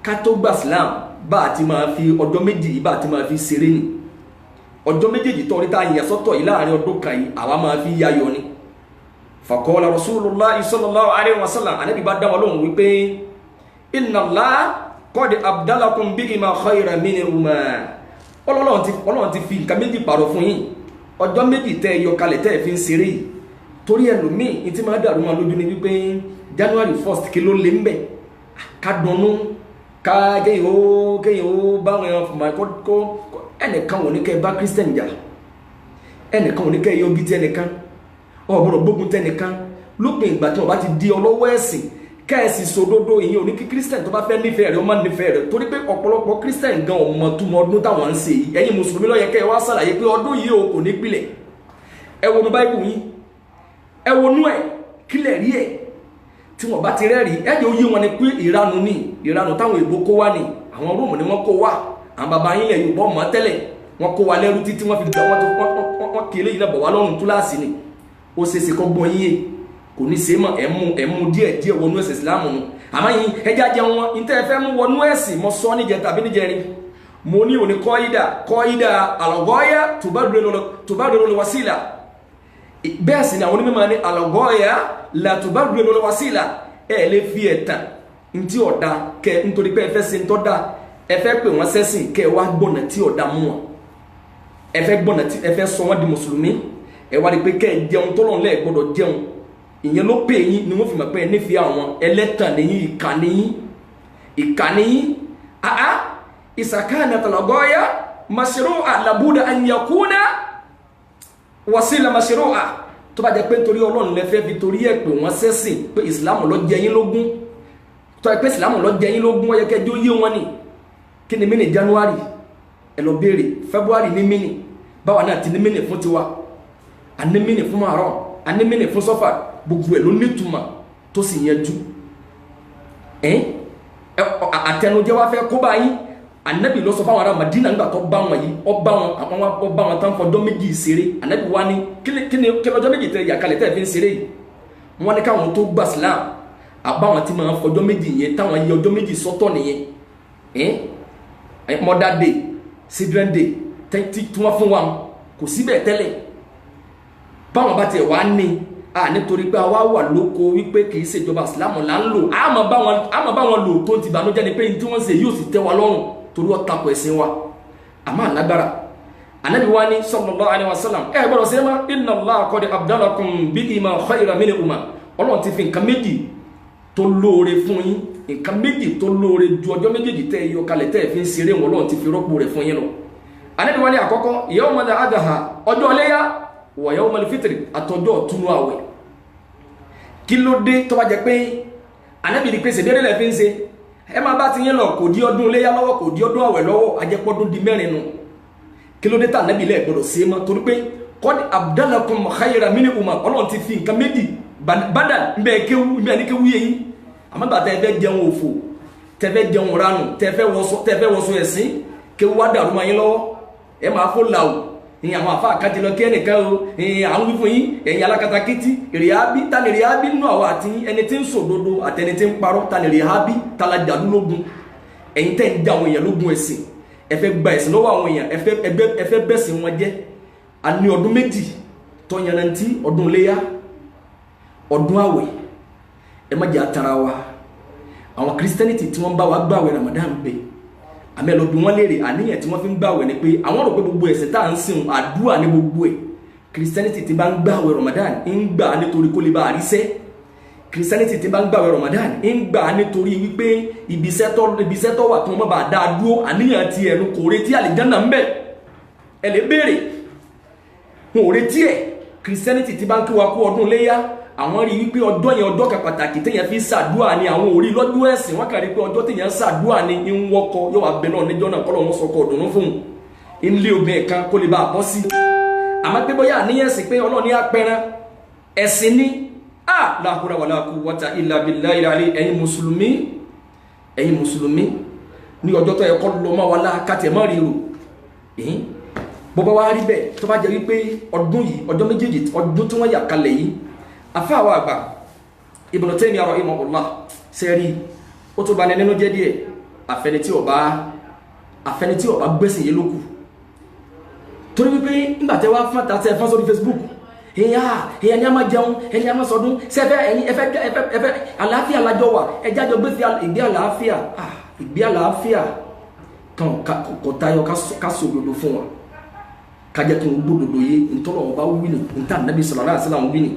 ká tó gbà Islam, bá a ti máa fi ọjọ́ méjì yìí bá a ti máa fi ṣeré ni. Ọjọ́ méjèèjì tó rí tá a yà sọ́tọ̀ yìí láàrin ọdún kan yìí, àwa máa fi yayọ̀ ni. Faqala Rasulullah sallallahu alaihi wasallam, ànábì bá dá wọn lóhùn wípé inna Allah qad abdalakum bihima khayran minhuma, Ọlọ́run ti fi nǹkan méjì pààrọ̀ fún yín, ọjọ́ méjì tẹ́ ẹ yọ kalẹ̀ tẹ́ ẹ fi ń ṣeré yìí. Torí ẹlòmíì ní tí máa dàrú máa lójú ni wípé January 1st kí ló lé ń bẹ̀, ká dunnú, ká kéyìn ó báwọn ẹran fún ma kó. Ẹnìkan ò ní kẹ́ ẹ bá Christian jà, ẹnìkan ò ní kẹ́ ẹ yọgi tí ẹnìkan ọ̀ gbọ́dọ̀ gbógun tẹnìkan, lópin ìgbà tí wọ́n bá ti di ọlọ́wọ́ ẹ̀sìn, kẹ́ẹ̀sì sòdodo. Ìyẹn ò ní kí Christian tó bá fẹ́ nífẹ̀ẹ́ rẹ̀ ó má nífẹ̀ẹ́ rẹ̀, torí pé ọ̀pọ̀lọpọ̀ Christian gan ọmọ túmọ̀ ọdún táwọn ń ṣe yìí. Ẹ̀yin mùsùlùmí ló yẹ kẹ́ ẹ wá ṣàlàyé pé ọdún yìí o kò ní pilẹ̀. Ẹ wo nu Báíbù yín, ẹ wo nú ẹ kílẹ̀ rí ẹ̀. Tí wọ́n bá ti rẹ́rìí, ẹ jẹ́ ó yé wọn ni pé ìranu ni, ìranu táwọn èèbó kó wá ni, àwọn Róòmù ni wọ́n kó wá. Àwọn baba yín lẹ̀ Yorùbá ọmọ tẹ́lẹ̀, wọ́n kó wa lẹ́rú títí wọ́n fi gbà wọ́n tó wọ́n kéré yìí náà bọ̀ wá lọ́rùn túláàsì ni. Ó ṣeéṣe kọ́ gbọ́n yín yé kò ní ṣe mọ̀. Ẹ̀ mú díẹ̀ díẹ̀ wọnú ẹ̀sìn Ìsìlámù nu. Àmọ́ yín ẹja jẹun wọn ní tẹ́ ẹ fẹ́ mú wọnú ẹ̀sìn. Mọ sọ níjẹ tàbí níjẹrin, mo ní òní kọ́ídà kọ́ídà al-ghaya tubarriru al-wasila. Bẹ́ẹ̀ sì ni àwọn onímọ̀ ní al-ghaya la tubarriru al-wasila. Ẹ lè fi ẹ̀tàn ntí ọ̀dà kẹ nítorí pé ẹ fẹ́ ṣe ntọ́ da, ẹ fẹ́ pè wọ́n sẹ́sìn, kẹ wá gbọ́nà tí ọ̀dà mú wọn, ẹ fẹ́ gbọ́nà tí ẹ fẹ́ sọ wọ́n di mùsùlùmí. Ẹ wá rí pé kẹ́ ẹ jẹun tọ́lọ́run lẹ́ẹ̀ gbọ́dọ̀ jẹun, ìyẹn ló pè yín ni wọ́n fi mọ̀ pé ẹ nífẹ̀ẹ́ àwọn ẹlẹ́tàn nìyí, ìkà nìyí, ìkà nìyí. Àá ìsàkánà tàlọ́gọ́yà mashru'a làbúdà an yakuna wasila mashru'a. Tó bá jẹ́ pé nítorí Ọlọ́run lẹ fẹ́ fi torí ẹ̀ pé wọ́n sẹ́sìn pé ìsìlámù ló jẹ yín lógún, tó yẹ pé ìsìlámù ló jẹ yín lógún, ó yẹ kẹjọ yé wọn ni. Kí ni mí ní January? Ẹ lọ béèrè. February ní mí ní, báwa náà ti ní mí ní fún tiwa, àní mí ní fún Muharram, àní mí ní fún Safar, gbogbo ẹ̀ ló nítumọ̀ tó sì yanjú. Àtẹnujẹ wa fẹ́ kó bá yín. Anabi ló sọ fáwọn ará Madina nígbà tó bá wọn yìí, ọba wọn àwọn ọba wọn tán fọjọ́ méjì ṣeré. Anabi wa ni kíni kíni ọjọ́ méjì tẹ yàkálẹ̀ tẹ́ fi ń ṣeré yìí? Wọn ní káwọn tó gbà Islam, àbáwọn tí máa fọjọ́ méjì yẹn táwọn yẹ ọjọ́ méjì sọ́tọ̀ nìyẹn, Mother Day, Children Day tí wọ́n fún wa kò síbẹ̀ tẹ́lẹ̀. Báwọn bá tiẹ̀ wá ní a nítorí pé àwa wà lóko wípé kì í ṣèjọba Islam là ń lò, àmọ́ bá wọn lò tó ti bànújẹ́ ni pé tí wọ́n ṣe yóò sì tẹ́ wa lọ́rùn torí wọ́n takò ẹ̀sìn wa, àmọ́ àlágbára. Anabi wa ni sallallahu alaihi wasallam, ẹ gbọ́dọ̀ ṣe ma inna Allaha qad abdalakum bihima khayran minhuma. Ọlọ́run ti fi nǹkan méjì tó lóore fún yín, nǹkan méjì tó lóore ju ọjọ́ méjèèjì tẹ́ ẹ yọ kalẹ̀ tẹ́ ẹ fi ń ṣeré wọn, Ọlọ́run ti fi rọ́pò rẹ̀ fún yín lọ. Anabi wa ni àkọ́kọ́ yawmal adha, ọjọ́ iléyá, wa yawmal fitri, àtọjọ́ ọ̀túnú àwẹ̀. Kí ló dé tó bá jẹ pé anabi ní pèsè déédéé lẹ́ fi ń ṣe? Ẹ máa bá ti yín lọ, kò di ọdún iléyá lọ́wọ́, kò di ọdún àwẹ̀ lọ́wọ́, ajẹpọ́dún di mẹ́rin nu. Kí ló dé tá anabi lẹ́ẹ̀ gbọ́dọ̀ ṣe é mọ́? Torí pé qad abdalakum khayran minhuma, Ọlọ́run ti fi nǹkan méjì badal nbẹ kéwu nbẹ ní kéwu yẹn. Àmọ́ bàtà ẹ fẹ́ jẹun òfò, tẹ fẹ́ jẹun ranù, tẹ fẹ́ wọṣọ ẹ̀sìn, kéwu wá dàrú ma yín lọ́wọ́, ẹ máa fó làwù ní àwọn àfa àkàtì lọ kí ẹnìkan o. À ń wí fún yín, ẹ̀yin alákatakítí, rìábí ta ni rìábí nínú àwọn àti ẹni tí ń sòdodo àtẹni tí ń parọ́? Ta ni rìábí? Ta la jàdú lógun? Ẹ̀yin tẹ́ ń já àwọn èèyàn lógun ẹ̀sìn, ẹ fẹ́ gba ẹ̀sìn lọ́wọ́ àwọn èèyàn, ẹ fẹ́ bẹ̀sìn wọn jẹ́. A ní ọdún méjì tó yanrantí, ọdún iléyá, ọdún àwẹ̀. Ẹ má jẹ́ àtàrà wa. Àwọn Christianity tí wọ́n bá wa gbàwẹ̀ Ramadan bẹ́ẹ̀, àmì ẹ lọ bi wọ́n léèrè àníyàn tí wọ́n fi ń gbàwẹ̀ ni pé àwọn rò pé gbogbo ẹ̀sìn tá à ń sìn àdúrà ní gbogbo ẹ̀. Christianity tí bá ń gbàwẹ̀ Ramadan ń gbà nítorí kó lè bá àríṣẹ́. Christianity tí bá ń gbàwẹ̀ Ramadan ń gbà nítorí wípé ibiṣẹ́ tó wà kí wọ́n má bàa dá a dúró. Àníyàn ti ẹnu kò retí àlìjánnà ń bẹ̀. Ẹ lè béèrè, wọn ò retí ẹ̀. Christianity tí bá ń kí wa kú ọdún léyá, àwọn rí wípé ọjọ́ yẹn ọjọ́ kan pàtàkì téèyàn fi ń ṣàdúrà ni. Àwọn ò rí lọ́jọ́ ẹ̀sìn, wọ́n kàn rí pé ọjọ́ téèyàn ń ṣàdúrà ni. Ń wọ́kọ yóò wá bẹ náà níjọ́ náà kọ́ lọ́wọ́ sọkọ ọ̀dùnnú fún un, ń lé obìnrin kan kó lè bá a bọ́ sí. Àmọ́ pé bóyá àníyàn sí pé Ọlọ́run ní apẹran ẹ̀sìn ní a la hawla wala quwwata illa billahi àlẹ́. Ẹ̀yin mùsùlùmí, ẹ̀yin mùsùlùmí, ní ọjọ́ tó yẹ kọ́ lọ mọ́ wa lá kàtẹ́ mọ́ ríro bọ́bá wa rí bẹ́ẹ̀. Tó bá jẹ́ wípé ọdún yìí, ọjọ́ méjèèjì ọdún tí wọ́n yà kalẹ̀ yìí, afáwa àgbà Ibn Taymiyyah rahimahullah sẹ́rí, ó tó bá ní nínú jẹ́ díẹ̀. Àfẹni tí ó bá gbẹ́sìn yé lókù, torí wípé nígbà tẹ́ wá fún àtàtẹ́ fún sórí Facebook, èyàn ni a máa jẹun, ẹni a máa sọdún sẹfẹ, ẹyin ẹfẹ ẹfẹ ẹfẹ àlàáfíà lájọ wà, ẹjẹ àjọ gbé ìgbé àlàáfíà, ìgbé àlàáfíà kan kò tayọ ká sọ òdodo fún wa, kájẹ́ kí n gbódodo yé ntọ́lọ̀ wọn bá wí ni ntá nàbí sallallahu alaihi wasallam wí ni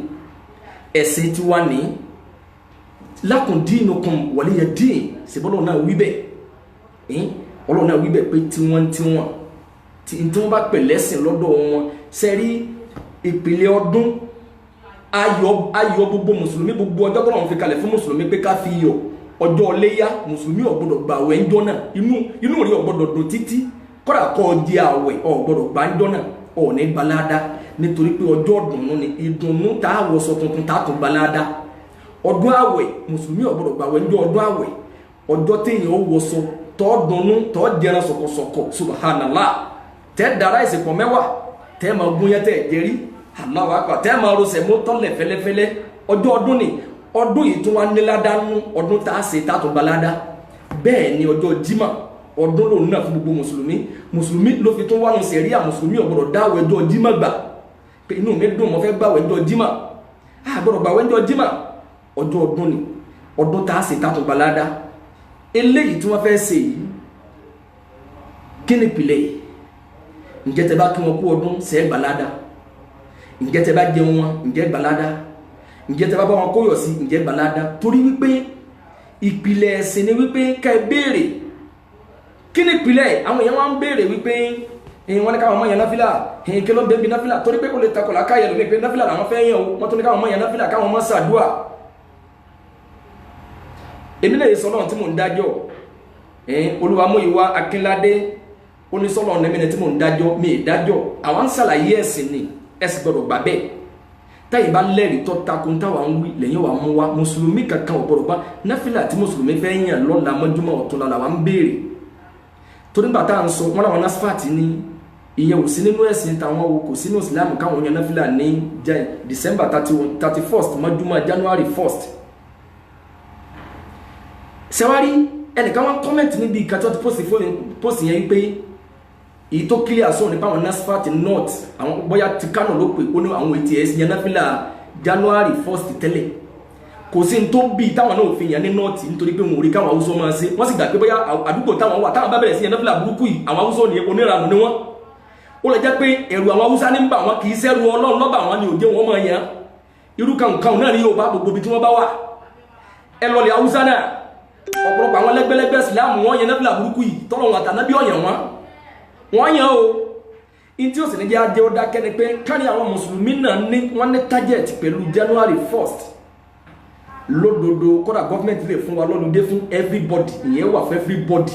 ẹ̀sìn tiwa ní lakum dinukum waliya din. Ṣèbọ́lọ́ náà wí bẹ́ẹ̀? Ọlọ́run náà wí bẹ́ẹ̀ pé tiwọn tiwọn tí wọ́n bá pè lẹ́sìn lọ́dọ̀ wọn. Sẹ́rí ìpìlẹ̀ ọdún ayọ̀, ayọ̀ gbogbo mùsùlùmí, gbogbo ọjọ́ tó lọ́run fi kalẹ̀ fún mùsùlùmí pé ká fi yọ̀, ọjọ́ léyá, mùsùlùmí ò gbọ́dọ̀ gbà àwẹ̀ ńjọ́ náà. Inú rí ò gbọ́dọ̀ dùn títí, kódà kó di àwẹ̀, ò gbọ́dọ̀ gbà ńjọ́ náà, ò ní gbalada, nítorí pé ọjọ́ ìdùnnú ni, ìdùnnú tá a wọṣọ tuntun tá a tún gbalada. Ọdún àwẹ̀, mùsùlùmí ò gbọ́dọ̀ gbà àwẹ̀ ńjọ́ ọdún àwẹ̀, ọjọ́ téèyàn ó wọṣọ tọ́ dunnú, tọ́ jẹran sọ̀kọ̀sọ̀kọ̀, subhanallah, tẹ́ dara ìsìnkú mẹ́wàá, tẹ́ máa gún yẹn, tẹ́ jẹrí, Allahu akbar, tẹ́ máa rọṣẹ̀ mọ́ tọ́lẹ̀ fẹ́lẹ́fẹ́lẹ́. Ọjọ́ ọdún ni ọdún yìí tún wá níládá nú, ọdún tá a ṣe tá a tún gbalada. Bẹ́ẹ̀ ni ọjọ́ jímà, ọdún lòun náà fún gbogbo mùsùlùmí. Mùsùlùmí ló fi tún wá nù sẹ̀ríà, mùsùlùmí ò gbọ́dọ̀ dáwọ̀ ẹjọ́ jímà gbà pé inú mi dùn, mo fẹ́ gbàwẹ̀ ẹjọ́ jímà. A gbọ́dọ̀ gbàwẹ̀ ẹjọ́ jímà, ọjọ́ ọdún ni, ọdún tá a ṣe tá a tún gbalada. Eléyìí tí wọ́n fẹ́ ṣe yìí, kí ni ìpìlẹ̀ yìí? Ǹjẹ́ tẹ bá kí wọn kú ọdún, ṣe é gbalada? Ǹjẹ́ tẹ́ bá jẹun wọn, ǹjẹ́ gbalada? Ǹjẹ́ tẹ́ bá bá wọn kóyọ̀ sí, ǹjẹ́ gbalada? Torí wípé ìpìlẹ̀ ẹ̀sìn ni wípé ká ẹ béèrè. Kí ni ìpìlẹ̀? Àwọn èèyàn wá ń béèrè wípé wọ́n ní káwọn ọmọ yẹn náfìlà, kí ló ń bẹ́ẹ̀ bí náfìlà? Torí pé ó lè takọ̀lá káyẹ̀ lómi pé náfìlà làwọn fẹ́ yẹn o, wọ́n tún ní káwọn ọmọ yẹn náfìlà, káwọn ọmọ ṣàdúà. Èmi lè sọ lọ́run tí mò ń dájọ́. Olúwamúyìwá Akínládé ó ní sọ́lọ́run ní mi tí mò ń dájọ́, mi ì dájọ́. Àwọn ń ṣàlàyé ẹ̀sìn ni, ẹ̀sìn gbọ́dọ̀ gbà bẹ́ẹ̀. Táyì bá lẹ́rìí tó takun táwa ń wí lẹ́yìn wa mú wa. Mùsùlùmí kankan ò gbọ́dọ̀ bá náfìlà tí mùsùlùmí fẹ́ yàn lọ́la mọ́júmọ́ ọ̀túnla làwa ń béèrè. Torí nígbà tá à ń sọ wọn làwọn nasfat ní ìyẹn ò sí nínú ẹ̀sìn táwọn o, kò sínú ìsìlámù káwọn yan náfìlà ní December 31st mọ́júmọ́ January 1st. Sẹ́wárí ẹnìkan wọn kọ́mẹ̀ntì níbi ìkàtọ́ ti pósì yẹn pé èyí tó clear sọ nípa àwọn nasfat north, àwọn bóyá ti Kánò ló pè ó ní àwọn ètò ẹ̀sìn yẹn náfìlà January 1st tẹ́lẹ̀. Kò sí ní tó bí táwọn náà fi yàn ní north, nítorí pé wọn ò rí káwọn Haúsá máa ṣe. Wọ́n sì gbà pé bóyá àdúgbò táwọn wà, táwọn bá bẹ̀rẹ̀ sí yẹn náfìlà burúkú yìí, àwọn Haúsá ní oníranù ni wọ́n. Ó lè jẹ́ pé ẹ̀rù àwọn Haúsá ní ń bà wọ́n, kì í sẹ́rù Ọlọ́run lọ́bà wọn ni ò jẹ́ wọn máa yàn. Irú kankan náà ni yóò bá gbogbo ibi tí wọ́n bá wà. Ẹ lọlẹ̀ Haúsá náà, ọ̀pọ̀lọpọ̀ àwọn lẹ́gbẹ́lẹ́gbẹ́ Ìsìlámù wọn yẹn náfìlà burúkú yìí, tọ́lọ̀ wọn àtànábí ọ̀yàn wọn wọ́n yàn o. In tí ó sì ní jẹ́ ajé ó dákẹ́ ni pé kárí àwọn mùsùlùmí náà ní wọ́n ní target pẹ̀lú January 1st lódodo. Kódà gọ́ọ̀mẹ̀ntì lè fún wa lọ́lùdé fún everybody, ìyẹn wà fún everybody.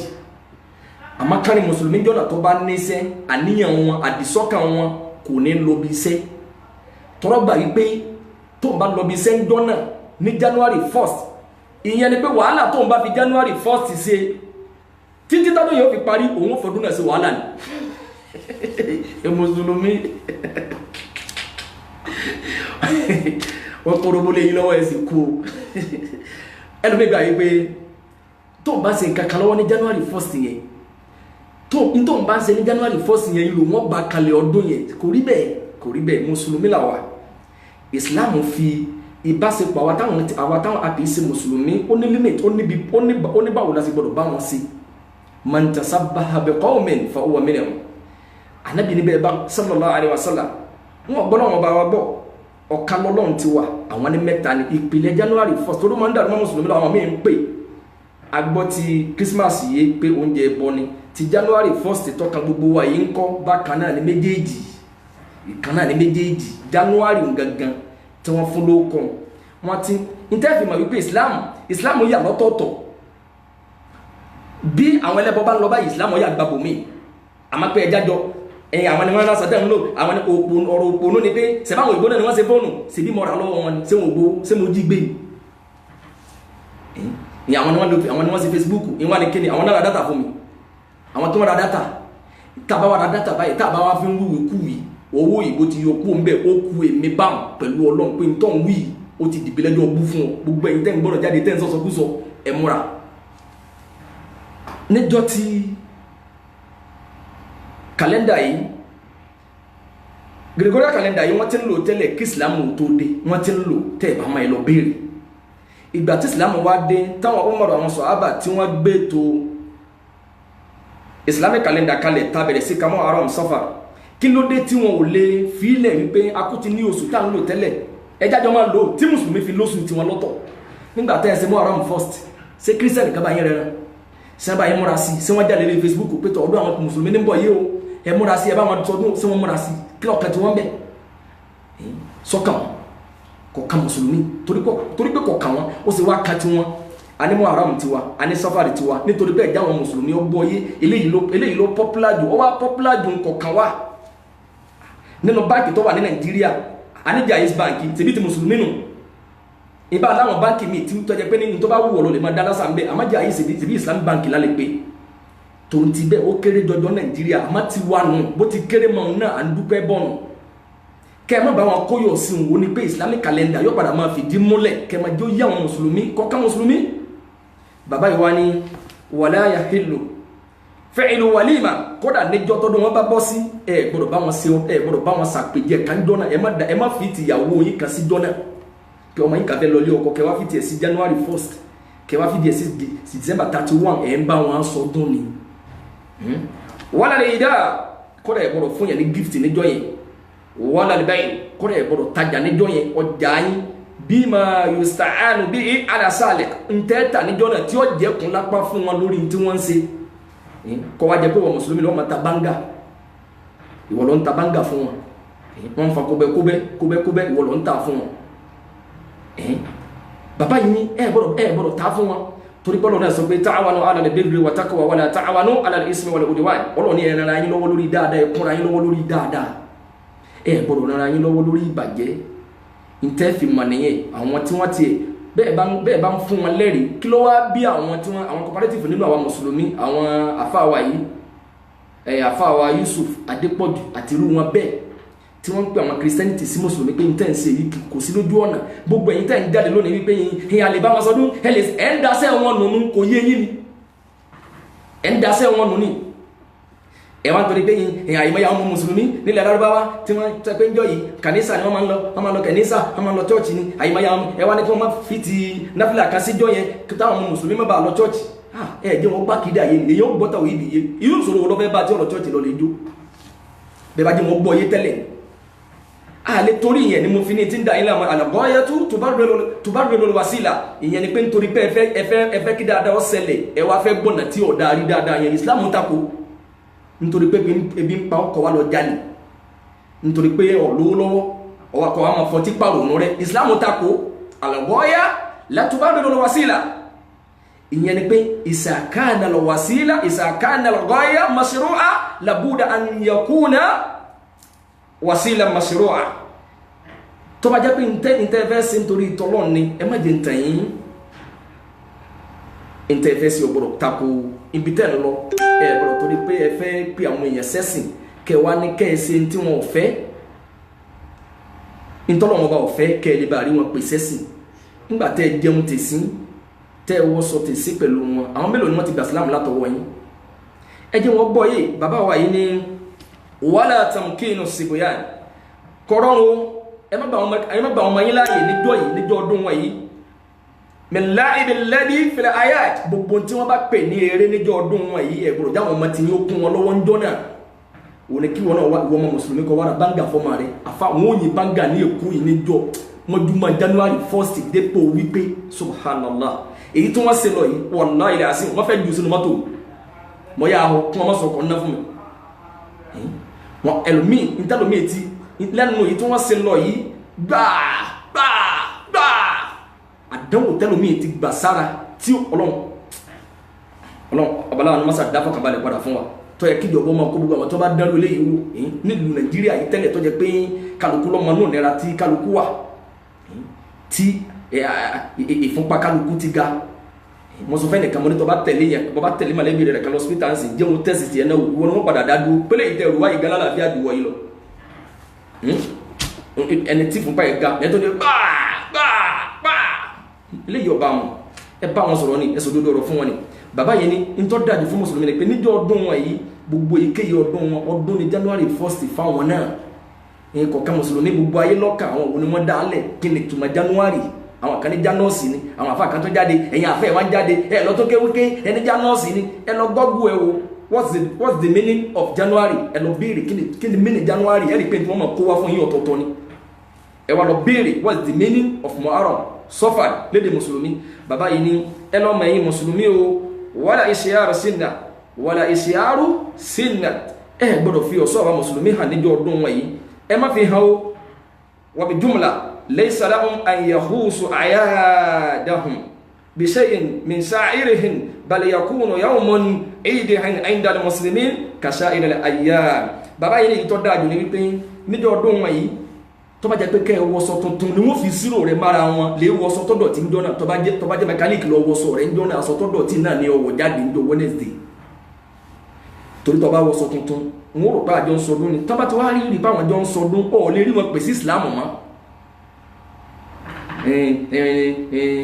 Àmọ́ kárí mùsùlùmí jọ́nà tó bá níṣẹ́, àníyàn wọn, àdìsọ́kàn wọn kò ní lọ bí iṣẹ́. Tọ́rọ́ gbà wípé tó ń bá lọ bí iṣẹ́ ń jọ́nà ní January 1st, ìyẹn ni pé wàhálà tó ń bá fi January 1st ṣe títí tọ́dún yóò fi parí, òun fọdún náà sí wàhálà ni. Mùsùlùmí wọ́n kọ́rọ́bó lé yín lọ́wọ́ ẹ̀ sì kú o. Ẹlòmíì gbà yí pé tó ń bá ṣe nǹkan kan lọ́wọ́ ní January 1st yẹn, tó ń bá ṣe ní January 1st yẹn lò wọ́n bá kalẹ̀ ọdún yẹn. Kò rí bẹ́ẹ̀, kò rí bẹ́ẹ̀. Mùsùlùmí là wà. Islam fi ìbáṣepọ̀ àwa táwọn àbí ṣe mùsùlùmí ó ní limit, ó ní báwo la ṣe gbọdọ̀ bá wọn ṣe. Man tasabbaha biqawmin fa huwa minhum. Ànábì níbẹ̀ bá sallallahu alaihi wasallam wọn gbọ́ lọ́wọ́ bá wa bọ̀ ọ̀ka lọ́lọ́run ti wà. Àwọn ní mẹ́ta ní ìpìlẹ̀ January 1st tó ló máa ń dàrú mọ́ mùsùlùmí lọ́wọ́. Àwọn míì ń pè agbọ́ ti Christmas yìí pé oúnjẹ ẹbọ ni, ti January 1st tọ́ka gbogbo wa yìí ń kọ́ bákan náà ní méjèèjì, ìkan náà ní méjèèjì. January gangan tí wọ́n fún lóko wọn ti ń tẹ́ fi mọ̀ wípé Islam yà lọ́tọ̀ọ̀tọ̀. Bí àwọn ẹlẹ́bọ bá ń lọ báyìí, Islam yà gbàgbọ́ mi. Àmọ́ pé ẹja jọ ẹ̀yìn àwọn ni wọ́n rán sàtẹ́ ń lò, àwọn ni ọ̀rọ̀ òpònú ni pé sẹ̀báwọn ìgbóná ni wọ́n ṣe fóònù ṣèbí mọ́ra lọ́wọ́ wọn ni, ṣé wọn ò gbowó, ṣé mo jí gbé ni? Àwọn ni wọ́n lò, àwọn ni wọ́n ṣe Facebook, ìwọ́n ni kíni, àwọn náà ra dátà fún mi. Àwọn tó ń ra dátà, tàbá wa ra dátà báyìí, tàbá wa fi ń wúwo kú yìí, owó ìbò ti yọ kú ń bẹ̀, ó ku èmi báwọn pẹ̀lú Ọlọ́run pé ntọ́ ń wí ó ti dìbò lẹ́jọ́ bú fún ọ. Gbogbo ẹ̀yin tẹ́ ń gbọ́dọ̀ jáde tẹ́ ń sọ́sọ́kúsọ, ẹ múra. Níjọ́ tí kàlẹ́ndà yìí, Gregorian kàlẹ́ndà yìí, wọ́n ti ń lò tẹ́lẹ̀ kí Ìsìlámù tó dé, wọ́n ti ń lò tẹ́ ẹ̀ bá máa lọ béèrè. Ìgbà tí Ìsìlámù wá dé, táwọn Umaru àwọn sọ̀hábà tí wọ́n gbé tó Islamic calendar kalẹ̀, tá bẹ̀rẹ̀ sí kamọ́ haram sọ́fà, kí ló dé tí wọn ò lè fílẹ̀ wípé akú ti ní oṣù tá ń lò tẹ́lẹ̀, ẹjá jọ máa lò tí mùsùlùmí fi lóṣù tiwọn lọ́tọ̀? Nígbà tẹ́ ẹ ṣe mọ́ haram first, ṣé kírísítẹ̀nì kan bá yín rẹran, ṣé wọ́n bá yín múra sí, ṣé wọ́n jáde lórí Facebook pé tọ̀ ọdún àwọn mùsùlùmí ní bọ̀ yìí o, ẹ múra sí, ẹ bá wọn tọdún, ṣé wọ́n múra sí? Kí lọ́ọ̀kan tí wọ́n bẹ̀ sọ́kàn kọ̀ọ̀kan mùsùlùmí, torí pé kọ̀ọ̀kan wọn ó sì wá ka tiwọn. Ani mọ́ haram tiwa, ani safari tiwa, nítorí pé ẹ̀já àwọn mùsùlùmí ó gbọ́ yé. Eléyìí ló popular jù, ó wá popular jù kọ̀ọ̀kan wá nínú báńkì tó wà ní Nàìjíríà. Ani Jaiz báńkì tèmi ti mùsùlùmí nù, ìbá láwọn báńkì míì tí tó jẹ́ pé ní tó bá wù ọ́ ló lè máa dáná sàn bẹ́ẹ̀. Àmọ́ Jaiz tèmi Islam báńkì lálẹ́ pé tòun ti bẹ́ẹ̀ ó kéré jọjọ Nàìjíríà, àmọ́ ti wà nù bó ti kéré mọ́ náà à ń dúpẹ́ bọ́ọ̀nù. Kẹ́ ẹ má bá wọn kóyọ̀ sí òun ní pé Islamic calendar yóò padà máa fìdí múlẹ̀, kẹ́ ẹ máa jó yí àwọn mùsùlùmí kọ́ká mùsùlùmí. Bàbá yìí wá ní wala yahillu fi'lu walima, kódà níjọ́ tọdún wọn bá bọ́ sí, ẹ gbọ́dọ̀ bá wọn ṣe, ẹ gbọ́dọ̀ bá wọn ṣàpèjẹ kan jọ́nà. Ẹ má fi tìyàwó yín kan sí jọ́nà kí ọmọ yín kan fẹ́ lọ lé ọkọ, kẹ́ wá fi tiẹ̀ sí January 1st, kẹ́ wá fi tiẹ̀ sí December 31, ẹ̀ ń bá wọn sọdún ni. Wala lè dá, kódà ẹ gbọ́dọ̀ fún yẹn ní gift níjọ́ yẹn. Wala lè báyìí Kọ́rẹ́ ẹ̀ gbọ́dọ̀ tajà níjọ́ yẹn ọjà yín bima yusta'anu bihi ala salik ntẹ́ ta níjọ́ náà tí ó jẹ́ kun lápá fún wọn lórí tí wọ́n ń ṣe. Kọ́ wa jẹ́ pé wọ́n mùsùlùmí lọ́wọ́ máa ta báńgà, ìwọ ló ń ta báńgà fún wọn, wọ́n ń fa kóbẹ́ kóbẹ́ kóbẹ́ kóbẹ́, ìwọ ló ń ta fún wọn. Bàbá yìí ní ẹ gbọ́dọ̀ ta fún wọn torí bọ́lọ̀ náà sọ pé ta'awanu 'ala al-birri wa taqwa wala ta'awanu 'ala al-ismi wal-'udwan. Ọlọ́run ní ẹ ràn ara yín lọ́wọ́ lórí dáadáa, ẹ kúnra yín lọ́wọ́ lórí dáadáa, ẹ gbọ́dọ̀ ràn ara yín lọ́wọ́ lórí ìbàjẹ́. Ntẹ́ fi mọ̀ nìyẹn àwọn tí wọ́n tiẹ̀ bẹ́ẹ̀ bá ń fún wọn lẹ́rìí. Kí ló wá bí àwọn tí wọ́n àwọn cooperative nínú àwọn mùsùlùmí, àwọn àfáàwà yìí, àfáàwà Yusuf Adépọ̀jù àti irú wọn bẹ́ẹ̀ tí wọ́n ń pè àwọn Christianity sí mùsùlùmí pé ntẹ́ ń ṣe yìí kò sí lójú ọ̀nà. Gbogbo ẹ̀yin tẹ́ ń jáde lónìí wípé yín àlè bá wọn sọdún, ẹ̀ ń daṣẹ́ wọn nùnú, kò yé yín ni, ẹ̀ ń daṣẹ́ wọn nù ni. Ẹ wá ń torí pé yín àyèmáyà ọmọ mùsùlùmí nílẹ̀ Lárúbáwá tí wọ́n tẹ́ pé ń jọ yìí kànísà ni wọ́n máa ń lọ, wọ́n máa ń lọ kànísà, wọ́n máa ń lọ chọ́ọ̀chì ni. Àyèmáyà ẹ wá ní kí wọ́n máa fi ti náfìlà kan síjọ́ yẹn kí táwọn ọmọ mùsùlùmí má bàa lọ chọ́ọ̀chì. Ẹ jẹ́ wọn gbá kìdá yé ni èyí ó gbọ́tà òyìn nìyé. Irú ìṣòro wo ló fẹ́ bá tí ọ̀rọ̀ chọ́ọ̀chì lọ lè jó? Bẹ́ẹ̀ bá jẹ́ wọn gbọ́ yé tẹ́lẹ̀ àlè torí ìyẹn ni mo fi ní ti ń da ilé àwọn àlàbọ̀ọ́yẹ́tú tubarriru wasila. Ìyẹn ni pé nítorí pé ẹ fẹ́ kí dáadáa ó ṣẹlẹ̀, ẹ wá fẹ́ gbọ̀nà tí ọ̀dà rí dáadáa yẹn Islam tako. Nítorí pé ebi ń pa ọkọ̀ wa lọ jalè, nítorí pé ọ̀ lówó lọ́wọ́ ọwọ́ wa máa fọtí pàrònú rẹ, Islam tako. Àlàbọ̀ọ́yá la tubarriru wasila. Ìyẹn ni pé ìsàkánà lọ wasila, ìsàkánà lọ ghaya mashru'a labuda an yakuna wasila mashru'a. Tó bá jẹ́ pé ntẹ́ fẹ́ sí nítorí tọ́lọ́ ni, ẹ má jẹ́ ntẹ̀ yín ntẹ́ fẹ́ sí ọgbọ́dọ̀ tako ibi tẹ́ ń lọ. Ẹ gbọ́dọ̀ torí pé ẹ fẹ́ pé àwọn èèyàn sẹ́sìn kẹ wá ní kẹ́ ẹ ṣe tí wọn ò fẹ́, ntọ́lọ́ wọn bá ò fẹ́ kẹ́ ẹ lè bá rí wọn pè sẹ́sìn. Nígbà tẹ́ ẹ jẹun tẹ̀sí, tẹ́ ẹ wọ́sọ tẹ̀sí pẹ̀lú wọn, àwọn mélòó ni wọ́n ti gbà sílámù látọwọ́ yín? Ẹ jẹ́ wọn gbọ́ yé. Bàbá wa yìí ní wala tamkinu sibuyan kọ́rọ́run, ẹ má gbà wọn yín láàyè níjọ́ yìí, níjọ́ ọdún wọn yìí. Min la'ibi alladhi fil ayat, gbogbo tí wọ́n bá pè ní eré níjọ́ ọdún wọn yìí, ẹ gbọ́dọ̀ jáwọn ọmọ tí yín ó kún wọn lọ́wọ́ ńjọ́ náà. Òun ni kí wọn náà wá ìwọ ọmọ mùsùlùmí kọ wàrà báńgà fọmọ rẹ. Àfa wọn ò yin báńgà ní Èkó yìí níjọ́ mọ́júmọ́ January 1st dépò wípé subhanallah èyí tí wọ́n ṣe lọ yìí, wallahi alazim wọ́n fẹ́ jù sínú mọ́tò mọ́ yà á kún ọmọ sọ̀kọ̀ ńná fún mi. Wọn ẹlòmíì ntẹlòmíì ti lẹ́nu èyí tí wọ́n ṣe lọ yìí gbàá gbàá gbàá àdánwò tẹlòmíì ti gbà sára tí Ọlọ́run ọbaláwa ni masa dáfọ kabalẹ̀ padà fún wa. Tó yẹ kíjọba ọmọ kó gbogbo àwọn tó bá dánwò eléyìí wò nílùú Nàìjíríà yìí tẹ́lẹ̀, tó jẹ́ pé kálukú lọ́mọ náà nira tí kálukú wà tí ìfúnpá kálukú ti ga. Mo sọ fẹ́ nìkan mo ní tó bá tẹ̀lé yẹn, bó bá tẹ̀lé mọ̀lẹ́bí rẹ̀ kan lọ hospital ń sìn jẹun tẹ̀sí tiẹ̀ náà wọ́n wọ́n padà dá dúró pélé ìtẹ̀rù wáyé gan lálàáfíà ju wọ̀ yìí lọ. Ẹni tí ìfúnpá yẹn ga ẹni tó ní gbáà gbáà gbáà eléyìí ọba wọn, ẹ bá wọn sọ̀rọ̀ ni, ẹ sọ òdodo ọ̀rọ̀ fún wọn ni. Bàbá yẹn ní ntọ́ dájú fún mùsùlùmí ni pé níjọ́ ọdún wọn yìí, gbogbo èyíkéyìí ọdún wọn, ọdún ní January 1st fáwọn náà. Kọ̀ọ̀kan mùsùlùmí gbogbo ayé lọ́kàn àwọn òun ni wọ́n dá lẹ̀ kí ni tùmọ̀ January. Àwọn kan ní Janọ́ọ̀sì ni, àwọn àfa kan tó jáde, ẹ̀yin àfẹ́ wa ń jáde, ẹ lọ tó kéwéké, ẹni Janọ́ọ̀sì ni, ẹ lọ gọ́gù ẹ wo what's the meaning of January? Ẹ lọ béèrè kí ni meaning January? Ẹ rí i pé wọ́n máa kó wá fún yín ọ̀tọ̀ọ̀tọ̀ ni. Ẹ wá lọ béèrè what's the meaning of Muharram Safar lédè mùsùlùmí. Bàbá yìí ní ẹ lọ́ mọ̀ ẹ̀yin mùsùlùmí o, wala isyaru sinna wala isyaru sinna, ẹ gbọ́dọ̀ fi ọ̀ṣọ́ àwọn mùsùlùmí hàn níjọ́ ọdún wọn yìí, ẹ má fi hàn o. Wa bi jumla laysa lahum an yahusu a'yadahum bi shay'in min sha'irihim bal yakunu yawmun 'idihim 'inda al-muslimin ka sha'ir al-ayyam. Bàbá yìí ní ìtọ́ dájú ní wípé níjọ́ ọdún wọn yìí, tó bá jẹ́ pé kẹ́ ẹ wọṣọ tuntun ni wọ́n fi zero rẹ̀ mára wọn, lè wọṣọ tó dọ̀tí ń jọ́nà. Tó bá jẹ́ mẹkáníìkì lọ wọṣọ rẹ̀ ń jọ́nà, aṣọ tó dọ̀tí náà ni ọwọ́ jáde ń jọ Wednesday. Torí tó bá wọṣọ tuntun, wọn rò pé àjọ ń sọdún ni. Tó bá ti wá rí rí báwọn jọ ń sọdún, ọ̀ lè rí wọn pèsè Islam mọ́.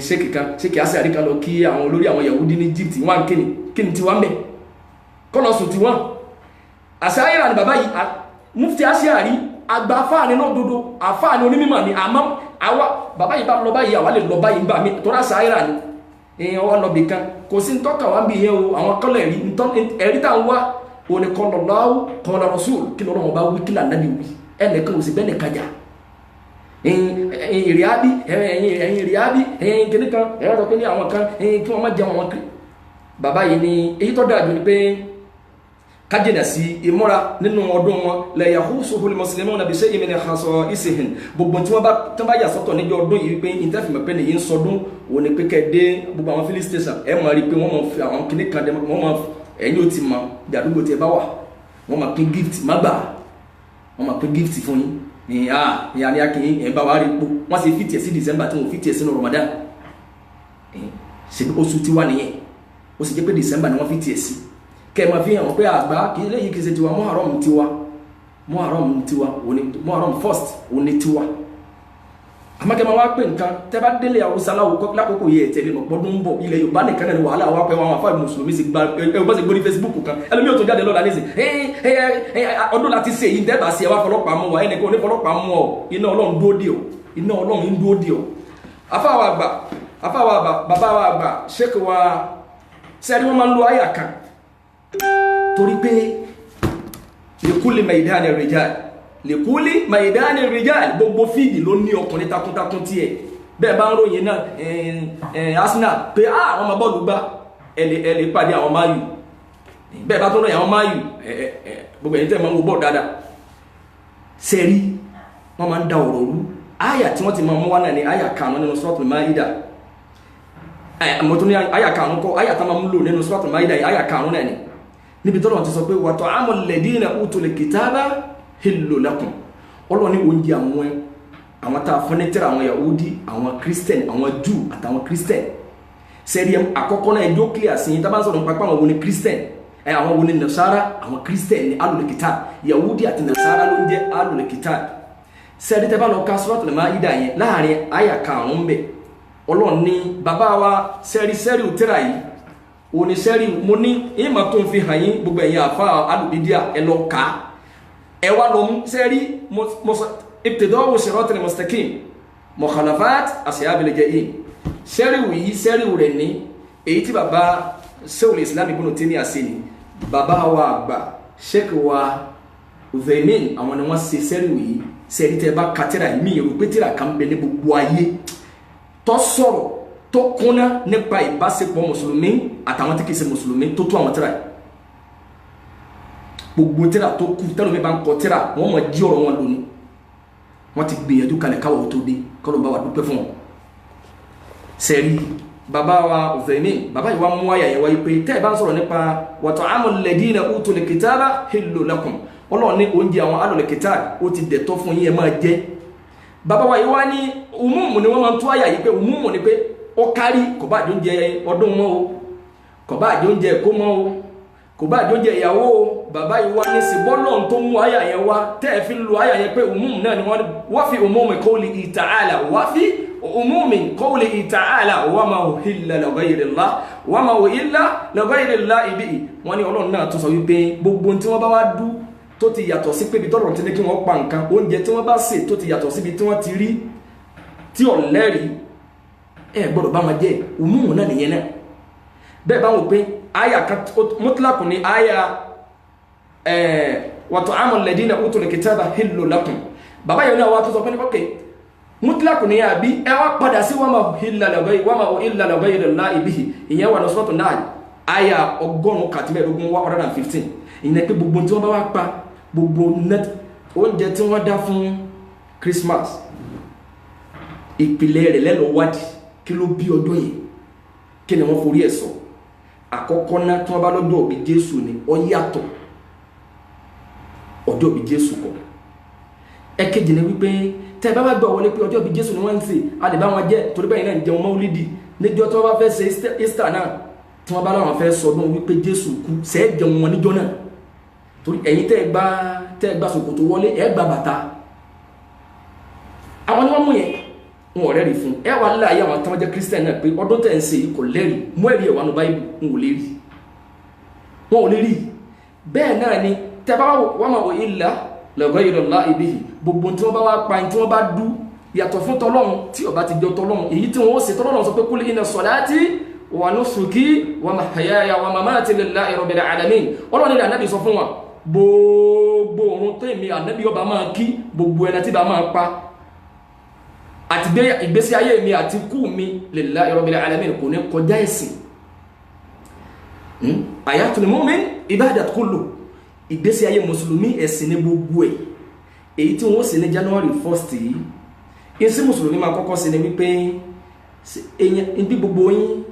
Ṣéèkì kan, ṣéèkì àṣẹ àríkà lọ kí àwọn olórí àwọn Yahudi ní Egypt, wọn kíni kíni tiwa ń bẹ kọ́ lọ sùn tiwọn. Àṣẹ ayélujára ni bàbá yìí, Mufti àṣẹ àrí àgbà àfáàní náà dodo, àfáàní onímọ̀ ni. Àmọ́ àwa bàbá yìí bá lọ báyìí, àwa lè lọ báyìí gbà mí tọ́ra ṣàìrà ni èèyàn wa lọ bì kan, kò sí ntọ́ka wa ń bì yẹn o. Àwọn kọ́lẹ̀ ẹ̀rí tá à ń wá òní qala Allahu qala Rasul, kí lọ́rọ̀ wọn bá wí, kí lànàbí wí, ẹnìkan ò sì bẹ́ẹ̀ nìkan jà. Ìrìábí, ẹ̀yìn ìrìábí, ẹ̀yìn kìnnì kan, ẹ̀yìn sọ pé ní àwọn kan kí wọ́n má jẹun àwọn kiri. Bàbá yìí ni èyí tó dáa jù ni pé kájìnà sí ìmúra nínú ọdún wọn. La yahusuhul muslimuna bi shay'in min khasa'isihim. Gbogbo tí wọ́n bá yà sọ́tọ̀ níjọ́ ọdún yìí pé ìtẹ́fìmọ̀ pé nìyí ń sọdún òun ni pé kẹ́ dé gbogbo àwọn filling station, ẹ̀ máa rí i pé wọ́n máa fi àwọn kìnnì kan, wọ́n máa ẹ̀yìn ó ti mọ bí àdúgbò tí ẹ bá wà, wọ́n máa pín gift má gbà, wọ́n máa pín gift fún yín ní a ní a ní a kì í ẹ̀ bá wa rí po. Wọ́n sì fi tiẹ̀ sí December tí wọ́n fi tiẹ̀ sínú Ramadan, ṣe oṣù tiwa nìyẹn. Ó sì jẹ́ pé December ni wọ́n fi tiẹ̀ sí, kẹ́ ẹ máa fi hàn pé àgbà kì í léyìí kì í ṣe tiwa. Muharram tiwa, Muharram tiwa òní, Muharram first òní tiwa. Àmọ́ kẹ́ máa wá pé nǹkan tẹ́ bá délé Haúsá lákòókò yẹ ẹ̀tẹ̀lé mọ̀ pọ́dún ń bọ̀. Ilẹ̀ Yorùbá nìkan náà ni wàhálà wá pé wọn àfáà mùsùlùmí sì gba ẹ bá sì gbórí Facebook kan, ẹlòmíì ò tó jáde lọ́la nísìn ọdún láti ṣe èyí tẹ́ bá ṣe ẹ wá fọlọ́pàá mú wa. Ẹnìkan ò ní fọlọ́pàá mú ọ, iná Ọlọ́run dúró dè ọ, iná Ọlọ́run ń dúró dè ọ. Àfáà wa àgbà, àfáà wa àgbà, bàbá wa àgbà, ṣéèkì wa sẹ́ni, wọ́n máa ń lo àyà kan torí pé likuli maidani rijal, likuli maidani rijal, gbogbo field ló ní ọkùnrin takuntakun tiẹ̀. Bẹ́ẹ̀ bá ń ròyìn náà Arsenal pé àwọn ọmọ bọ́ọ̀lù gbá, ẹ lè pàdé àwọn Man U. Bẹ́ẹ̀ bá tó ròyìn àwọn Man U, gbogbo ẹ̀yin tẹ́ máa ń wo bọ́ọ̀lù dáadáa sẹ́rí, wọ́n máa ń da ọ̀rọ̀ rú. Àyà tí wọ́n ti máa mú wá náà ní àyà karùn-ún nínú Suratul Maida. Mo tún ní àyà karùn-ún kọ́, àyà tá máa ń lò nínú Suratul Maida, àyà karùn-ún náà ni níbi tọ́lọ̀ ti sọ pé wa ta'amul ladina utul kitaba hillu lakum. Ọlọ́run ní oúnjẹ àwọn tá a fún ní tírà, àwọn Yahudi, àwọn Christian, àwọn Jew àtàwọn Christian. Sẹ́rí àkọ́kọ́ náà, ẹjọ́ clear sí yín. Tá bá ń sọ̀rọ̀ nípa pé àwọn wo ni Christian, àwọn wo ni Nasara? Àwọn Christian ni ahlul kitab. Yahudi àti Nasara ló ń jẹ́ ahlul kitab. Sẹ́rí tẹ́ bá lọ ka Suratul Maida yẹn láàrin àyà karùn-ún bẹ̀, Ọlọ́run ní bàbá wa sẹ́rí tírà yìí oníṣẹ́rí mo ní ìmọ̀ tó ń fi hàn yín. Gbogbo ẹ̀yin àfa alùbídíà, ẹ lọ kà á, ẹ wá lọ mú sẹ́rí ibtida'u siratil mustaqim mukhalafat ashabil jahim. Sẹ́rí wù yí, sẹ́rí rẹ̀ ní èyí tí bàbá Sheikhul Islam Ibn Taymiyyah ṣe ni. Bàbá wa àgbà, Sheikh wa Uthaymin, àwọn ni wọ́n ṣe sẹ́rí wù yí. Sẹ́rí tẹ́ bá ka tírà yìí, mi ò rò pé tírà kan bẹ ní gbogbo ayé tó sọ̀rọ̀ tó kúnná nípa ìbáṣepọ̀ mùsùlùmí àtàwọn tí kìí ṣe mùsùlùmí tó tó àwọn tírà yìí. Gbogbo tírà tó kù tẹ́lómi bá ń kọ tírà, wọ́n mọ̀ jí ọ̀rọ̀ wọn lónìí. Wọ́n ti gbìyànjú kalẹ̀ káwọ̀ tó dé, kọ́lọ̀ bá wa dúpẹ́ fún wọn. Sẹ́rí bàbá wa Uthaymin, bàbá yìí wá mú àyà yẹn wáyé pé tẹ́ ẹ bá ń sọ̀rọ̀ nípa wa ta'amul ladina utul kitaba hillu lakum, Ọlọ́run ní oúnjẹ àwọn ahlul kitab ó ti dẹ̀tọ́ fún yín, ẹ máa jẹ. Bàbá wa yìí wá ní umumu ni wọ́n máa ń tú àyà yìí pé umumu ni pé ó kárí, kò bá àjọ oúnjẹ ọdún mọ́ o, kò bá àjọ oúnjẹ ẹ̀kọ́ mọ́ o, kò bá àjọ oúnjẹ ìyàwó o. Bàbá yìí wá ní síbọ́lọ̀ tó mú àyà yẹn wá tẹ́ ẹ fi ń lo àyà yẹn pé umumu náà ni wọ́n wá fi umumi qawlihi ta'ala, wá fi umumi qawlihi ta'ala wa ma uhilla li ghayrillah, wa ma uhilla li ghayrillahi bihi. Wọ́n ní Ọlọ́run náà tó sọ wípé gbogbo tí wọ́n bá wá dú tó ti yàtọ̀ sí pé ibi tọ́lọ̀ ti ní kí wọ́n pa nǹkan, oúnjẹ tí wọ́n bá sè tó ti yàtọ̀ síbi tí wọ́n ti rí tí ọ̀lẹ́rìí, ẹ gbọ́dọ̀ bá wọn jẹ. Umumu náà nìyẹn náà. Bẹ́ẹ̀ bá wọn pé àyà kan mutlaq ní àyà wa ta'amul ladina utul kitaba hillu lakum. Bàbá yẹn náà wà tó sọ pé ní ok, mutlaq ní àbí ẹ wá padà sí wa ma uhilla li ghayrillahi bihi. Ìyẹn wà ní Suratul Nahl àyà 115, 115. Ìyẹn pé gbogbo tí wọ́n bá wá pa, gbogbo net oúnjẹ tí wọ́n dá fún Christmas, ìpìlẹ̀ rẹ̀ lẹ́lọ́ wádìí, kí ló bí ọdún yìí, kí ni wọ́n forí ẹ̀ sọ. Àkọ́kọ́ náà, tí wọ́n bá lọ́jọ́ òbí Jésù ni, ó yàtọ̀, ọjọ́ òbí Jésù kọ́. Ẹ̀kejì ni wípé tẹ́ ẹ bá bá gbọ́ wọlé pé ọjọ́ òbí Jésù ni wọ́n ń ṣe, a lè bá wọn jẹ́ torí bẹ́ẹ̀ náà ń jẹun mọ́wúlídì. Níjọ́ tí wọ́n bá fẹ́ ṣe Easter náà, tí wọ́n bá láwọn fẹ́ sọdún wípé Jésù kú, ṣẹ́ẹ́ jẹun wọn níjọ́ náà? Torí ẹ̀yin tẹ́ ẹ gbá ṣòkòtò wọlé, ẹ gba bàtà àwọn ni wọ́n mú yẹn, wọn ò rẹ́rìí fún ẹ. Wà láàyè àwọn tí wọ́n jẹ́ Christian náà pé ọdún tẹ̀ ń ṣe yìí kò lẹ́rìí, mú ẹ̀rí ẹ̀ wà nù Báíbù, ń ò lè rí, wọn ò lè rí. Bẹ́ẹ̀ náà ni tẹ́ bá wọ́n máa wọ ilà lọ́gọ́ ìrọ̀lá ibi gbogbo tí wọ́n bá wá pa, tí wọ́n bá dú yàtọ̀ fún tọlọ́run, tí ó bá ti jọ tọlọ́run, èyí tí wọ́n ó ṣe tọlọ́run sọ pé kul inna salati wa nusuki wa mahyaya wa mamati lillahi rabbil alamin. Ọlọ́run ní Ànábì sọ fún wa, gbogbo òrun tó èmi Ànábì ọba máa kí, gbogbo ẹni tí bá máa pa Àti ìgbésí ayé mi àti kú mi lillahi rabbil alamin kò ní kọjá ẹ̀sìn. Hayatul mu'min ibadat kullu, ìgbésí ayé mùsùlùmí ẹ̀sìn ní gbogbo ẹ̀. Èyí tí wọ́n sì ní January 1st yìí, ìsí mùsùlùmí máa kọ́kọ́ sí ni wípé bí gbogbo yín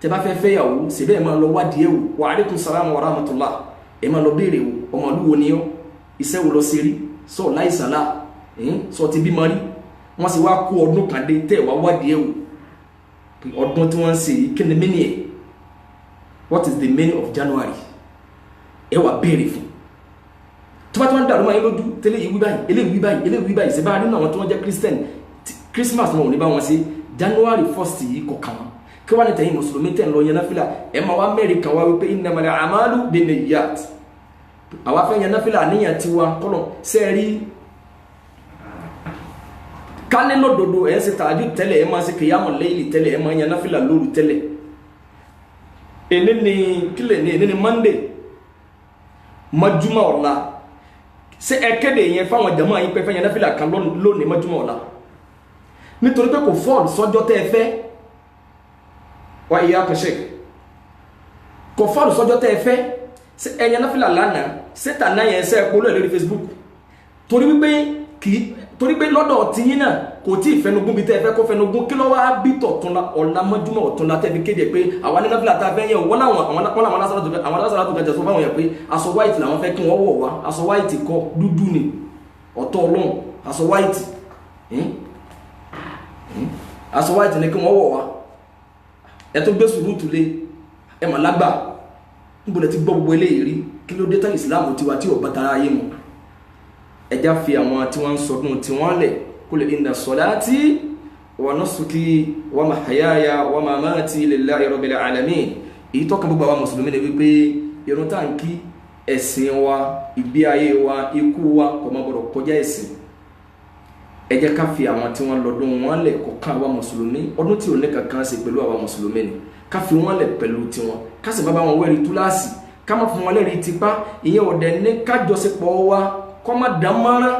tẹ́ bá fẹ́ fẹ́yàwó síbẹ̀ ẹ̀ máa lọ wádìí ẹ̀ wò. Wa alaikum salam wa rahmatullah, ẹ̀ máa lọ béèrè wò, ọmọlúwo ni ọ́, iṣẹ́ wo lọ sí rí, sọ láìsàn lá, sọ ti bímọ rí. Wọ́n sì wá kó ọdún kan dé tẹ́ ẹ̀ wá wádìí ẹ̀ wò, ọdún tí wọ́n ń ṣe yìí kí ni mí ẹ̀, what is the meaning of January? Ẹ wá béèrè fún. Tó bá tí wọ́n ń dàrú máa yín lójú, tẹ́lẹ̀ yìí wí báyìí, eléyìí wí báyìí, eléyìí wí báyìí, ṣe bá nínú àwọn tí wọ́n jẹ́ Christian, Christmas wọn ò ní bá wọn ṣe, January 1st yìí kò kàn wọ́n. Kí wọ́n ní tẹ̀yìn mùsùlùmí tẹ̀ ń lọ yẹn náfìlà, ẹ máa wá mẹ́rin kan wá wípé innamal a'malu binniyat, àwa fẹ́ yẹn náfìlà níyàn tiwa kọ́lọ̀ sẹ́ẹ̀rí ká ní lódodo. Ẹ̀ ń ṣe tààjú tẹ́lẹ̀, ẹ̀ máa ṣe kìyàmù layli tẹ́lẹ̀, ẹ̀ máa yẹn náfìlà lóru tẹ́lẹ̀. Èní ni kílẹ̀ ní èní ni Monday mọ́júmọ́ ọ̀la, ṣé ẹ kéde yẹn fáwọn jàmáà yín pé fẹ́ yẹn náfìlà kan lónìí mọ́júmọ́ ọ̀la, nítorí pé kò fọ́ọ̀lù sọ́jọ́ tẹ́ ẹ fẹ́ wá ìyá àkànṣe, kò fọ́ọ̀lù sọ́jọ́ tẹ́ ẹ fẹ́. Ṣé ẹ yẹn náfìlà lánàá, ṣé tàná yẹn ṣe é polú ẹ̀ lórí Facebook? Torí wípé kì í, torí pé lọ́dọ̀ tiyín náà kò tí ì fẹnugún bí tẹ́ ẹ fẹ́ kó fẹnugún. Kí ló wá bí tọ̀túnla ọ̀la mọ́júmọ́ ọ̀túnla tẹ́ fi kéde pé àwa ní náfìlà tá a fẹ́ yẹn? Wọ́n láwọn àwọn alásàlátù gàjà sọ fáwọn yẹn pé aṣọ white làwọn fẹ́ kí wọ́n wọ̀ wá. Aṣọ white kọ́, dúdú ni ọ̀tọ̀ Ọlọ́run. Aṣọ white, aṣọ white ni kí wọ́n wọ̀ wá. Ẹ tó gbé sùúrù lé ẹ mà lágbà, níbo lẹ ti gbọ́ gbogbo eléyìí rí? Kí ló dé tán ìsìláàmù tiwa tí ò bá tara ayé mu? Ẹja fi àwọn tí wọ́n ń sọdún tí wọ́n lẹ̀. Kul inna salati wa nusuki wa mahayaya wa mamati lillahi rabbil alamin. Èyí tọ́ka gbogbo àwọn mùsùlùmí ni wípé irun tá à ń kí, ẹ̀sìn wa, ìgbé ayé wa, ikú wa kò má gbọdọ̀ kọjá ẹ̀sìn. Ẹ jẹ́ ká fi àwọn tí wọ́n lọ́dún wọn lẹ̀, kọ̀ọ̀kan àwa mùsùlùmí, ọdún tí ò ní kankan ṣe pẹ̀lú àwa mùsùlùmí ni ká fi wọ́n lẹ̀ pẹ̀lú tiwọn, ká sì má bá wọn wẹ́rí túláàsì, ká má fún wọn lẹ́rìí tipá. Ìyẹn ò dẹ̀ ní kájọṣepọ̀ wa kọ́ má dán mọ́rán.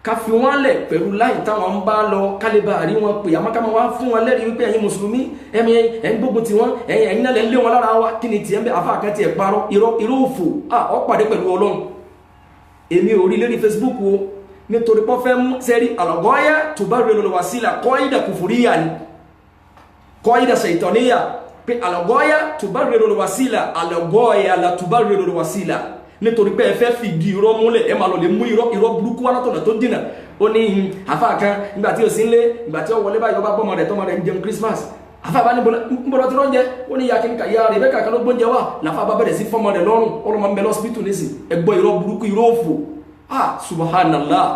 Ká fi wọ́n lẹ̀ pẹ̀lú láì táwọn ń bá lọ, kálíbà rí wọn pè. Àmọ́ ká máa wá fún wọn lẹ́rìí wípé ẹ̀yin mùsùlùmí ẹ̀mí ẹ̀ ń gbógun tiwọn, ẹ̀yin ẹ̀yin náà lẹ̀ ń lé wọn lára wa. Kí ni tiẹ̀ ń bẹ? Àfa kan tiẹ̀ parọ́ irọ́, irọ́ òfò à ọ́ pàdé pẹ̀lú Ọlọ́run. Èmi ò rí lórí Facebook o, nítorí pọ́ fẹ́ mú sẹ́rí àlọ́gọ́yà tó bá rí olùwà sílà kọ́ídà kùfùríyà ni, kọ́ídà ṣèitọ́níyà, pé àlọ́gọ́yà tó bá rí olùwà sílà, àlọ́gọ́yà la tó bá rí olùwà sílà, nítorí pé ẹ fẹ́ fìdí irọ́ múlẹ̀, ẹ máa lọ lè mú irọ́, irọ́ burúkú wá látọ̀nà tó dínà. Ó ní àfa kan nígbà tí ó sì ń lé, ìgbà tí ó wọlé báyìí, ó bá bọ́mọ rẹ̀ tọ́mọ rẹ̀ ń jẹun Christmas. Àfa bá ní bọ́lá tí ó ń jẹ, ó ní ìyá kìnnìkà, ìyá Rebecca kan ló gbóúnjẹ wá. Làfa bá bẹ̀rẹ̀ sí fọ́mọ rẹ̀ lọ́rùn, ọlọ́mọ ń bẹ lọ́sibítù nísìn. Ẹ gbọ́ irọ́ burúkú, irọ́ òfò, ah subhanallah.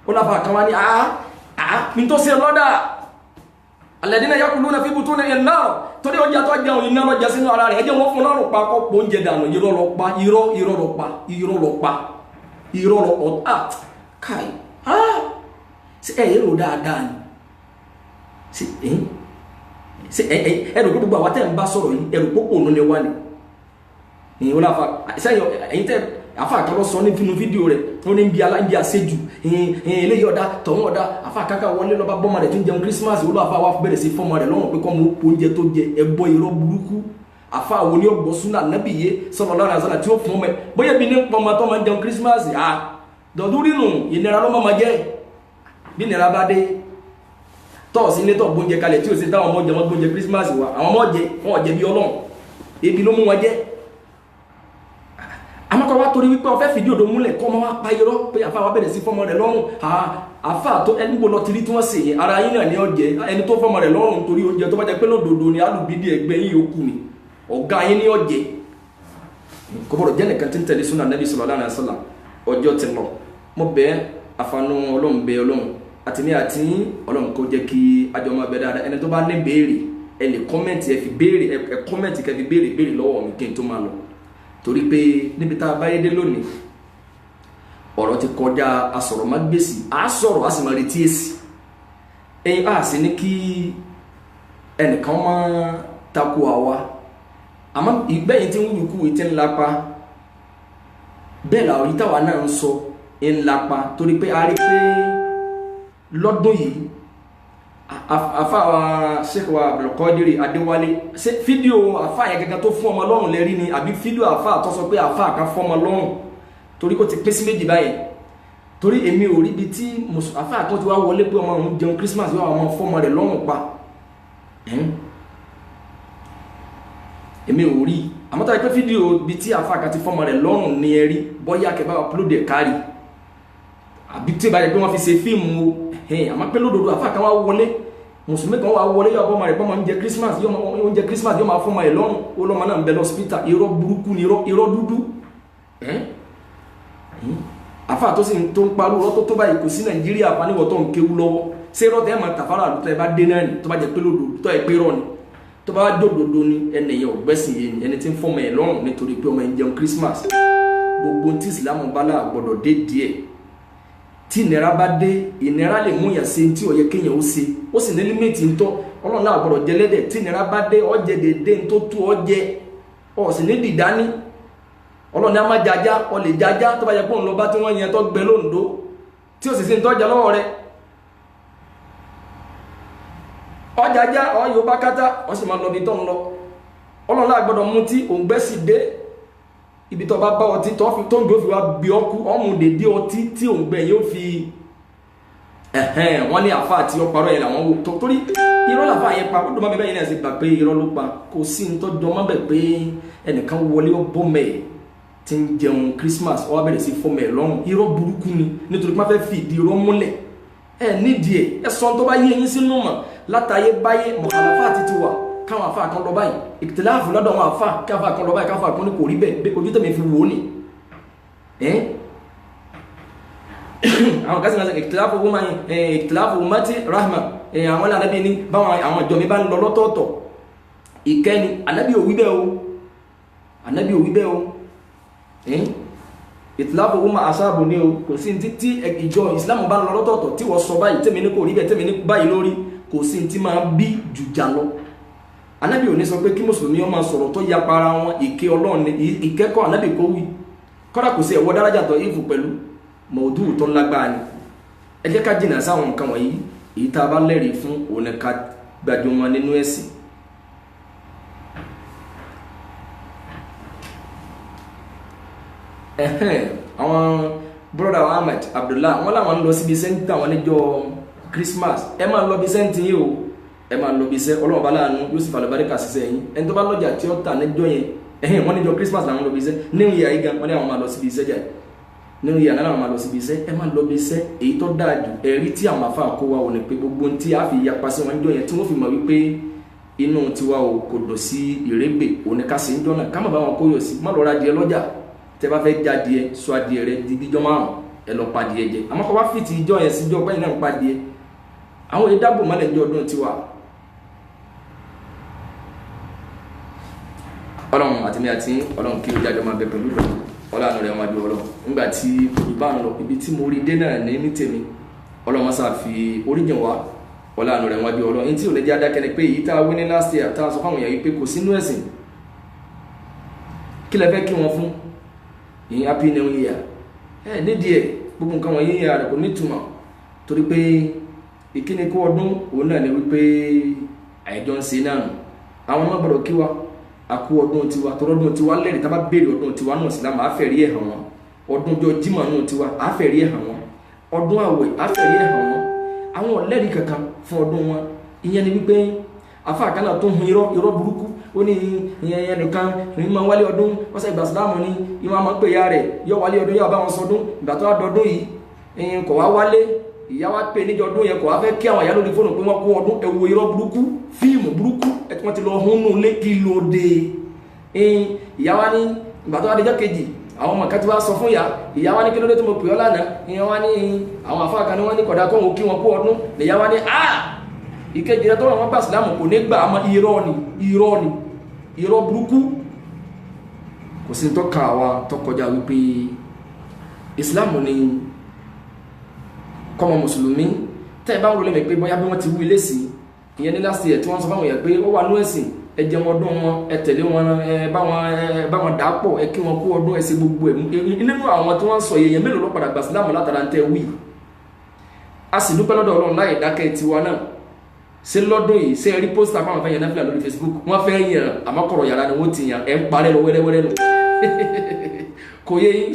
Ó láfa kan wá ní ah ah mi tó ṣe lọ́dà alladina yakuluna fi butunihim an-nar, torí oúnjẹ tó jẹun iná lọ jẹ sínú ara rẹ̀, ẹ jẹ́ wọ́n fún lọ́rùn pa kọ́ pọ̀ oúnjẹ dànù. Irọ́ lọ pa, irọ́, irọ́ lọ pa, irọ́ lọ pa, irọ́ lọ ọ̀ ah káì ah ṣe ẹ yẹ́rọ dáadáa ni? Ṣe ẹ ṣe ẹ ẹ ẹrù gbogbo àwọn tẹ́ ń bá sọ̀rọ̀ yìí, ẹrù pópó òun ni wá ni ìyẹn láfa sẹ́yìn ẹ̀yin tẹ́ afa kan lọ sọ ní fínú fídíò rẹ̀, ó ní bí alá ń bí àṣejù eléyìí ọ̀dà tọ̀hún ọ̀dà. Afa kankan wọlé lọ́ba bọ́mọ rẹ̀ tó ń jẹun Christmas, olú afa wa bẹ̀rẹ̀ sí fọ́mọ rẹ̀ lọ́wọ́ pé kọ́ mọ oúnjẹ tó jẹ. Ẹbọ irọ́ burúkú. Afa wo ni ó gbọ́ súnà nábì yé sallallahu alaihi wasallam tí ó fún ọmọ ẹ bóyá bí ní pọmọ tó máa ń jẹun Christmas? À dọ̀dún rínú ìnira ló máa jẹ́. Bí ìnira bá dé tọ́ọ̀sí ilé tọ̀ gbóúnjẹ kalẹ̀ tí ò sí táwọn ọmọ jẹ, wọn gbóúnjẹ Christmas wa, àwọn ọmọ jẹ, wọn ò jẹ bí Ọlọ́run, ebi ló mú wọn jẹ. Àmọ́ kọ́ wa torí wípé ọfẹ́ fìdí òdo múlẹ̀, kọ́ ọmọ wa pa irọ́ pé àfa wa bẹ̀rẹ̀ sí fọ́mọ rẹ̀ lọ́rùn. Àfa tó ẹni gbọ́ lọ tiri tí wọ́n sè yẹn, ara yín náà ní ọjẹ́ ẹni tó fọ́mọ rẹ̀ lọ́rùn torí oúnjẹ tó bá jẹ́ pé lódodo ni alùbídìí ẹgbẹ́ yín yòókù ni ọ̀gá yín ní ọjẹ́. Kò gbọ́dọ̀ jẹ́ nìkan tí ń tẹ̀lé súnà Nabi sallallahu alaihi wasallam. Ọjọ́ ti lọ, mo bẹ̀ àfààní Ọlọ́run, bẹ̀ Ọlọ́run àti ní àti Ọlọ́run kó jẹ́ kí àjọ máa bẹ dáadáa. Ẹni tó bá ní béèrè, ẹ lè comment, ẹ fi béèrè, ẹ comment kẹ́ fi béèrè béèrè lọ́wọ́ mi kí n tó máa lọ, torí pé níbi tá a bá yé dé lónìí, ọ̀rọ̀ ti kọjá asọ̀rọ̀mágbèsì. À sọ̀rọ̀, a sì máa retí èsì. Ẹ̀yin a sì ní kí ẹnìkan máa takò àwa, àmọ́ ìgbẹ́yìn tí ń wúlùkù tí ń lapa bẹ́ẹ̀ làwọn yìí táwa náà ń sọ ń lapa, torí pé a rí pé lọ́dún yìí Afa wa Sheikh wa Abdulkadiri Adéwálé, ṣé fídíò afa yẹn gẹ́gẹ́ tó fún ọmọ lọ́rùn lẹ́rí ni àbí fídíò afa tó sọ pé afa kan fún ọmọ lọ́rùn? Torí ó ti pín sí méjì báyìí. Torí èmi ò rí ibi tí afa kan ti wá wọlé pé ọmọ òun jẹun Christmas yóò àwọn fọmọ rẹ̀ lọ́rùn pa. Èmi ò rí. Àmọ́ tó yẹ pé fídíò ibi tí afa kan ti fọmọ rẹ̀ lọ́rùn ni ẹ rí, bóyá kẹ bá upload ẹ̀ kárí, àbí tí ìbá yẹ pé wọ́n fi ṣe fíìmù o. Àmọ́ pé lódodo afa kan wá wọlé, mùsùlùmí kan wà wọlé yóò bọ́ ọmọ rẹ̀ pọ́nmọ́ oúnjẹ Christmas, oúnjẹ Christmas yóò máa fọ́mọ rẹ̀ lọ́rùn, ó lọ́mọ náà ń bẹ lọ́sípítà. Irọ́ burúkú ni, irọ́ dúdú. Àfáà tó sì tó ń parú irọ́ tó báyìí kò sí Nàìjíríà faníwọ̀ tó ń kéwú lọ́wọ́. Ṣé irọ́ tẹ́ ẹ̀ máa tàfárà àlùtọ́ ẹ bá dé náà ni? Tó bá jẹ́ pé lódodo tó ẹ pé irọ́ ni, tó bá dòdòdó ni, ẹnì yẹn ọ̀gbẹ́sìn yẹn ni ẹni tí ń fọ́mọ ẹ̀ lọ́rùn nítorí pé ọmọ ẹ̀ ń jẹun Christmas. Gbogbo tí Ìsìlámù bá là gbọ́dọ̀ dé díẹ̀. Tí ìnira bá dé, ìnira lè mú yàn ṣe tí ó yẹ kéèyàn ó ṣe, ó sì ní límìtì ń tọ́. Ọlọ́run náà gbọ́dọ̀ jẹ lẹ́dẹ̀. Tí ìnira bá dé, ọjẹ dédé ń tó tú ọjẹ, ọ sì ní dìdání. Ọlọ́run ní a máa jaja, ọ lè jaja tó bá yẹ kó ń lọ bá tí wọ́n yẹn tó gbẹ lóńdó tí ó sì sí ń tọ́jà lọ́wọ́ rẹ̀. Ọjàjá ọ yóò bá kátá, ọ sì máa lọ ibi tó ń lọ. Ọlọ́run náà gbọ́dọ̀ mutí, òǹgbẹ́ sì dé. Ibi tó bá bá ọtí tó ń gbé òfin wa bí ọkú ọmú dèdé ọtí tí òǹgbẹ yóò fi wọ́n ní àfa àti ọparọ́ yẹn làwọn wò. Torí irọ́ làfa yẹn pa, ó dùn mọ́ mi bẹ́ẹ̀ yẹn náà sì gbà pé irọ́ ló pa. Kò sí ní tọ́jú ọmọ bẹ̀ pé ẹnìkan wọlé ọbọ̀ mẹ́ tí ń jẹun Christmas, ó wá bẹ̀rẹ̀ sí fọmọ ẹ̀ lọ́rùn. Irọ́ burúkú ni, nítorí pé wọ́n fẹ́ fi ìdí irọ́ múlẹ̀. Ẹ nídìí ẹ ẹ sọ tó bá yé yín sínú mọ̀ látàyé báyé mọ̀kànlá àti tiwa káwọn afa kan lọ báyìí, ìtìláàfù lọ́dọ̀ àwọn afa, káwọn afa kan lọ báyìí, káwọn afa kan ní kò rí bẹ́ẹ̀, ojú tẹ̀mí fi wò ó ni. Àwọn kan sì máa sọ ìtìláàfù wọ́n ìtìláàfù ummati rahma. Àwọn ànábì ní báwọn àwọn ìjọ mi bá ń lọ lọ́tọ̀ọ̀tọ̀ ìkẹ́ni. Ànábì ò wí bẹ́ẹ̀ o, ànábì ò wí bẹ́ẹ̀ o. Ìtìláàfù wọ́n máa aṣáàbò ní o. Kò sí ní tí ìjọ ìsìlámù bá ń lọ lọ́tọ̀ọ̀tọ̀ tí wọ́n sọ báyìí tẹ̀mí ní kò rí bẹ́ẹ̀, tẹ̀mí ní báyìí lórí, kò sí ní tí máa bí jùjà lọ. Ànábì ò ní sọ pé kí mùsùlùmí ó máa sọ̀rọ̀ tó yapa ara wọn. Ìkẹ́ Ọlọ́run ni ìkẹ́kọ̀ọ́ ànábì kó wí. Kọ́dà kò sí ẹ̀wọ́ dárájà tó ìfù pẹ̀lú mọ̀ọ́dù tó lágbára ni. Ẹ jẹ́ ká jìnnà sáwọn nǹkan wọ̀nyí. Èyí tá a bá lẹ́rìí fún òun ni ká gbajúmọ̀ nínú ẹ̀sìn. Àwọn brother Ahmed Abdullah wọn làwọn ń lọ síbi sẹ́ńtì àwọn níjọ́ Christmas. Ẹ máa lọ bí sẹ́ńtì yìí o, ẹ máa lọ bí iṣẹ́. Ọlọ́run bá láàánú yóò sì falẹ̀ ṣiṣẹ́ yín. Ẹni tó bá lọ́jà tí ó tà níjọ́ yẹn, wọ́n níjọ́ Christmas làwọn lọ bí iṣẹ́. Nínú ìyá yìí gan wọ́n ní àwọn máa lọ síbi iṣẹ́ jà. Nínú ìyá náà làwọn máa lọ síbi iṣẹ́. Ẹ máa lọ bí iṣẹ́. Èyí tó dáa jù, ẹ̀rí tí àwọn afa kó wa ò ní pé gbogbo ohun tí a fi yapa sí wọn níjọ́ yẹn tí wọ́n fi mọ̀ wípé inú tiwa o kò dùn sí ìrégbè, òní ká sí níjọ́ náà ká má bá wọn kó yọ sí. Má lọ ra adìẹ lọ́jà. Tẹ bá fẹ́ já adìẹ, sọ adìẹ rẹ di bíjọ́ márùn, ẹ lọ pa adìẹ jẹ. Àmọ́ kọ́ bá fìtì ìjọ yẹn síjọ́ pẹ́yìn náà ń pa adìẹ. Àwọn ìdábò mọ́lẹ̀ ní ọdún tiwa. Ọlọ́run àti mi àti Ọlọ́run kí ó jájọ máa bẹ pẹ̀lú lọ. Ọlọ́run rẹ̀ máa ju Ọlọ́run. Nígbà tí ojú bá ń lọ, ibi tí mo rí dé náà ní tèmi. Ọlọ́run máa ṣàfi oríjìn wá. Ọlọ́run rẹ̀ máa ju Ọlọ́run. Èyí tí ò lè jẹ́ adákẹ́ ni pé èyí tá a wí ní last year tá a sọ fáwọn èèyàn yìí pé kò sínú ẹ̀sìn. Kí lẹ fẹ́ kí wọn fún? Ìyẹn happy new year. Ẹ nídìí ẹ̀ gbogbo nǹkan wọ̀nyí yẹn rẹ̀ kò ní ìtumọ̀. Torí pé ìkíni kó ọdún òun náà ni wípé àìjọ ń ṣe náà nù. Àwọn ọmọ gbọ́dọ̀ kí wa àkú ọdún tiwa, tọrọdún tiwa lẹ́rìí. Tá bá béèrè ọdún tiwa náà sí lámà àfẹ́rí ẹ̀ hàn wọ́n. Ọdún jọ Jímọ̀ náà tiwa àfẹ́rí ẹ̀ hàn wọ́n. Ọdún àwẹ̀ àfẹ́rí ẹ̀ hàn wọ́n. Àwọn ọ̀lẹ́rìí kankan fún ọdún wọn. Ìyẹn ni wípé afa àkànnà tó ń hun irọ́ irọ́ burúkú. Ó ní ìyẹn nìkan ní máa wálé ọdún wọ́n sẹ́ ìgbà sílámù ni ìwọ́n máa ń pè ya rẹ̀ yọ wálé ọdún yọ bá wọn sọdún. Ìgbà tó wá dọdún yìí kò wá wálé, ìyá wa pè níjọ ọdún yẹn kò wá fẹ́ kí àwọn ìyá lórí fóònù pé wọ́n kó ọdún. Ẹ wo irọ́ burúkú, fíìmù burúkú ẹ tí wọ́n ti lọ hún nù lé kí ló dé. Ìyá wa ní ìgbà tó wá dijọ́ kejì àwọn ọmọ kan ti wá sọ fún ìyá, ìyá wa ní kí ló dé tí mo pè ọ́ lánàá. Ìyá wa ní àwọn àfáà kan ní wọ́n ní kódà kóhun kí wọ́n kó ọdún. Ìyá wa ní ìkejì rẹ tó wọn gbà sílámù kò ní gbà. Àmọ́ irọ́ ni, irọ́ ni, irọ́ burúkú. Kò sí tó kan àwa tó kọjá wípé ìsìlámù ni kọ́mọ mùsùlùmí. Tẹ́ ẹ bá ń rọlẹ́ mi pé bóyá bí wọ́n ti wí lẹ́sì ìyẹn ní last year tí wọ́n sọ fáwọn èèyàn pé ó wà nú ẹ̀sìn, ẹ jẹun ọdún wọn, ẹ tẹ̀lé wọn, ẹ bá wọn dàápọ̀, ẹ kí wọn kú ọdún, ẹ ṣe gbogbo ẹ̀. Nínú àwọn tí wọ́n sọ èèyàn mélòó ló padà gbà sílámù látara ń tẹ́ wí. A sì dúpẹ́ lọ́dọ̀ Ọlọ́run láì dákẹ́ tiwa náà. Ṣé lọ́dún yìí ṣé ẹ rí pósítà fáwọn fẹ́ yẹn náfìlà lórí Facebook? Wọ́n fẹ́ yàn, àmọ́ kọ̀rọ̀ yàrá ni wọ́n ti yàn. Ẹ̀ ń parẹ́ lọ wẹ́rẹ́wẹ́rẹ́ nù, kò yé yín.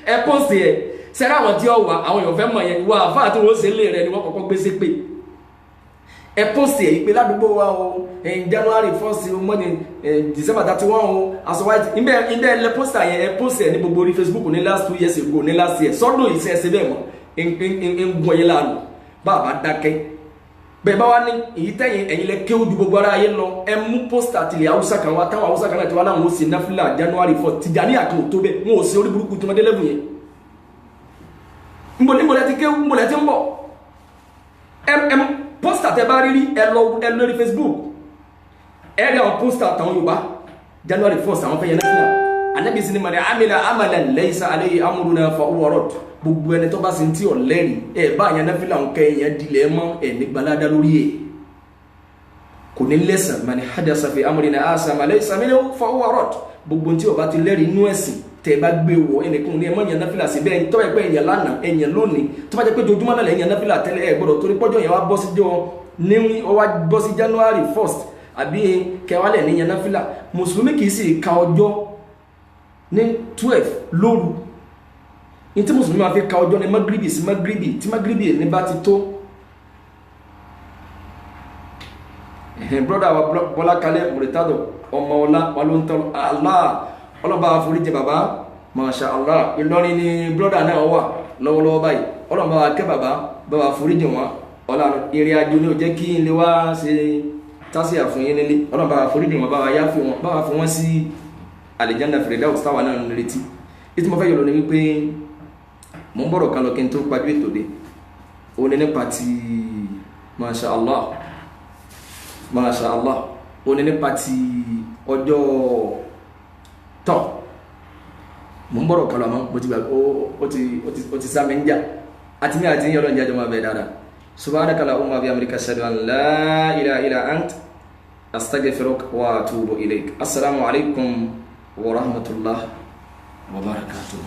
Ẹ post ẹ̀ sẹ́rẹ́, àwọn tí ó wà, àwọn èèyàn fẹ́ mọ̀ yẹn. Ìwọ àfáà tí wọ́n ṣe lé rẹ ni wọ́n kọ́kọ́ gbé sí pé ẹ post ẹ̀ yìí pé ládùúgbò wa o, in January 1st mọ́ni, December 31 o, aṣọ white ibẹ̀ ibẹ̀ lẹ pósítà yẹn. Ẹ post ẹ̀ ní gbogbo orí Facebook ní last 2 years ago, ní last year. Sọ́dún yìí, ṣe é ṣe bẹ́ẹ̀ mọ́? Ń gbọ́ yín lánàá bá a bá dákẹ́ bẹ́ẹ̀ bá wá ní èyí tẹ́yìn ẹ̀yin lẹ kéwú ju gbogbo ara yé lọ. Ẹ mú pósítà tìlẹ̀ Haúsá kan wá, táwọn Haúsá kan náà ti wá láwọn ó ṣe náfìlà January 4. Tìjàníyà kan ò tó bẹ́ẹ̀, wọn ò ṣe orí burúkú tó mọdé lẹ́bùn yẹn. Nbọ níbo lẹ ti kéwú? Nbọ lẹ ti ń bọ̀? Ẹ pósítà tẹ bá rí rí, ẹ lọ ẹ lórí Facebook, ẹ rí àwọn pósítà àtàwọn Yorùbá, January 1st, àwọn fẹ́ yẹn náfìlà. Anabi sinimá ni amila amalan laysa alayhi amruna fa huwa radd. Gbogbo ẹni tó bá sì ń tí ọ̀ lẹ́rìí ẹ bá yẹn náfìlà ń kẹ́ yẹn dilẹ̀ mọ́ ẹ nígbàládá lórí ẹ̀, kò ní lẹ́sàn. Man hadasa fi amrina hadha ma laysa minhu fa huwa radd. Gbogbo tí ó bá ti lẹ́rìí inú ẹ̀sìn tẹ́ bá gbé wọ, ẹnìkan ní ẹ mọ̀ yẹn náfìlà sí bẹ́ẹ̀. Tó bá yẹ pé ẹ̀yàn lánàá, ẹ̀yàn lónìí, tó bá jẹ́ pé ojoojúmọ́ náà lẹ́yìn náfìlà tẹ́lẹ̀, ẹ̀ gbọ́dọ̀ torí pọ́jọ́ yẹn wá bọ́ sí jọ ní ó wá bọ́ sí January 1st àbí kẹwàálẹ̀ ní yẹn náfìlà. Mùsùlùmí kì í sì ka ọjọ́ ní 12 lóru. Ní tí mùsùlùmí máa fi ka ọjọ́ ní magribi sí magribi, tí magribi ní bá ti tó. Brother wa Bọ́lá Kalẹ̀ Mùrítàdọ̀ ọmọ ọlá wa ló ń tọ́. Allah, ọlọ́ba àforíjì bàbá. Masha Allah, Ìlọrin ni brother náà wà lọ́wọ́lọ́wọ́ báyìí. Ọlọ́ba wa kẹ́ bàbá, bàbá àforíjì wọn. Ọlá ìrìn àjò ni ò jẹ́ kí n lè wá ṣe tásíà fún yín nílé. Ọlọ́ba àforíjì wọn, bá wa yáfì wọn, bá wa fi wọn sí àlìjánnà Firdaus táwa náà ń retí. Ètò mo fẹ́ yọ̀ lọ ni wípé mo ń bọ̀rọ̀ kan lọ kí n tó pajú ètò dé. Ó ní nípa ti, Masha Allah, Masha Allah, ó ní nípa ti ọjọ́ tọ́. Mo ń bọ̀rọ̀ kan lọ, àmọ́ mo ti gbà ó ti sá mi ń jà àti mi àti yín. Ọlọ́run jáde máa bẹ̀ dáadáa. Subhanaka allahumma wa bihamdika, ashhadu an la ilaha illa ant, astaghfiruka wa atubu ilayk. Assalamu alaikum wa rahmatullah wa barakatuh.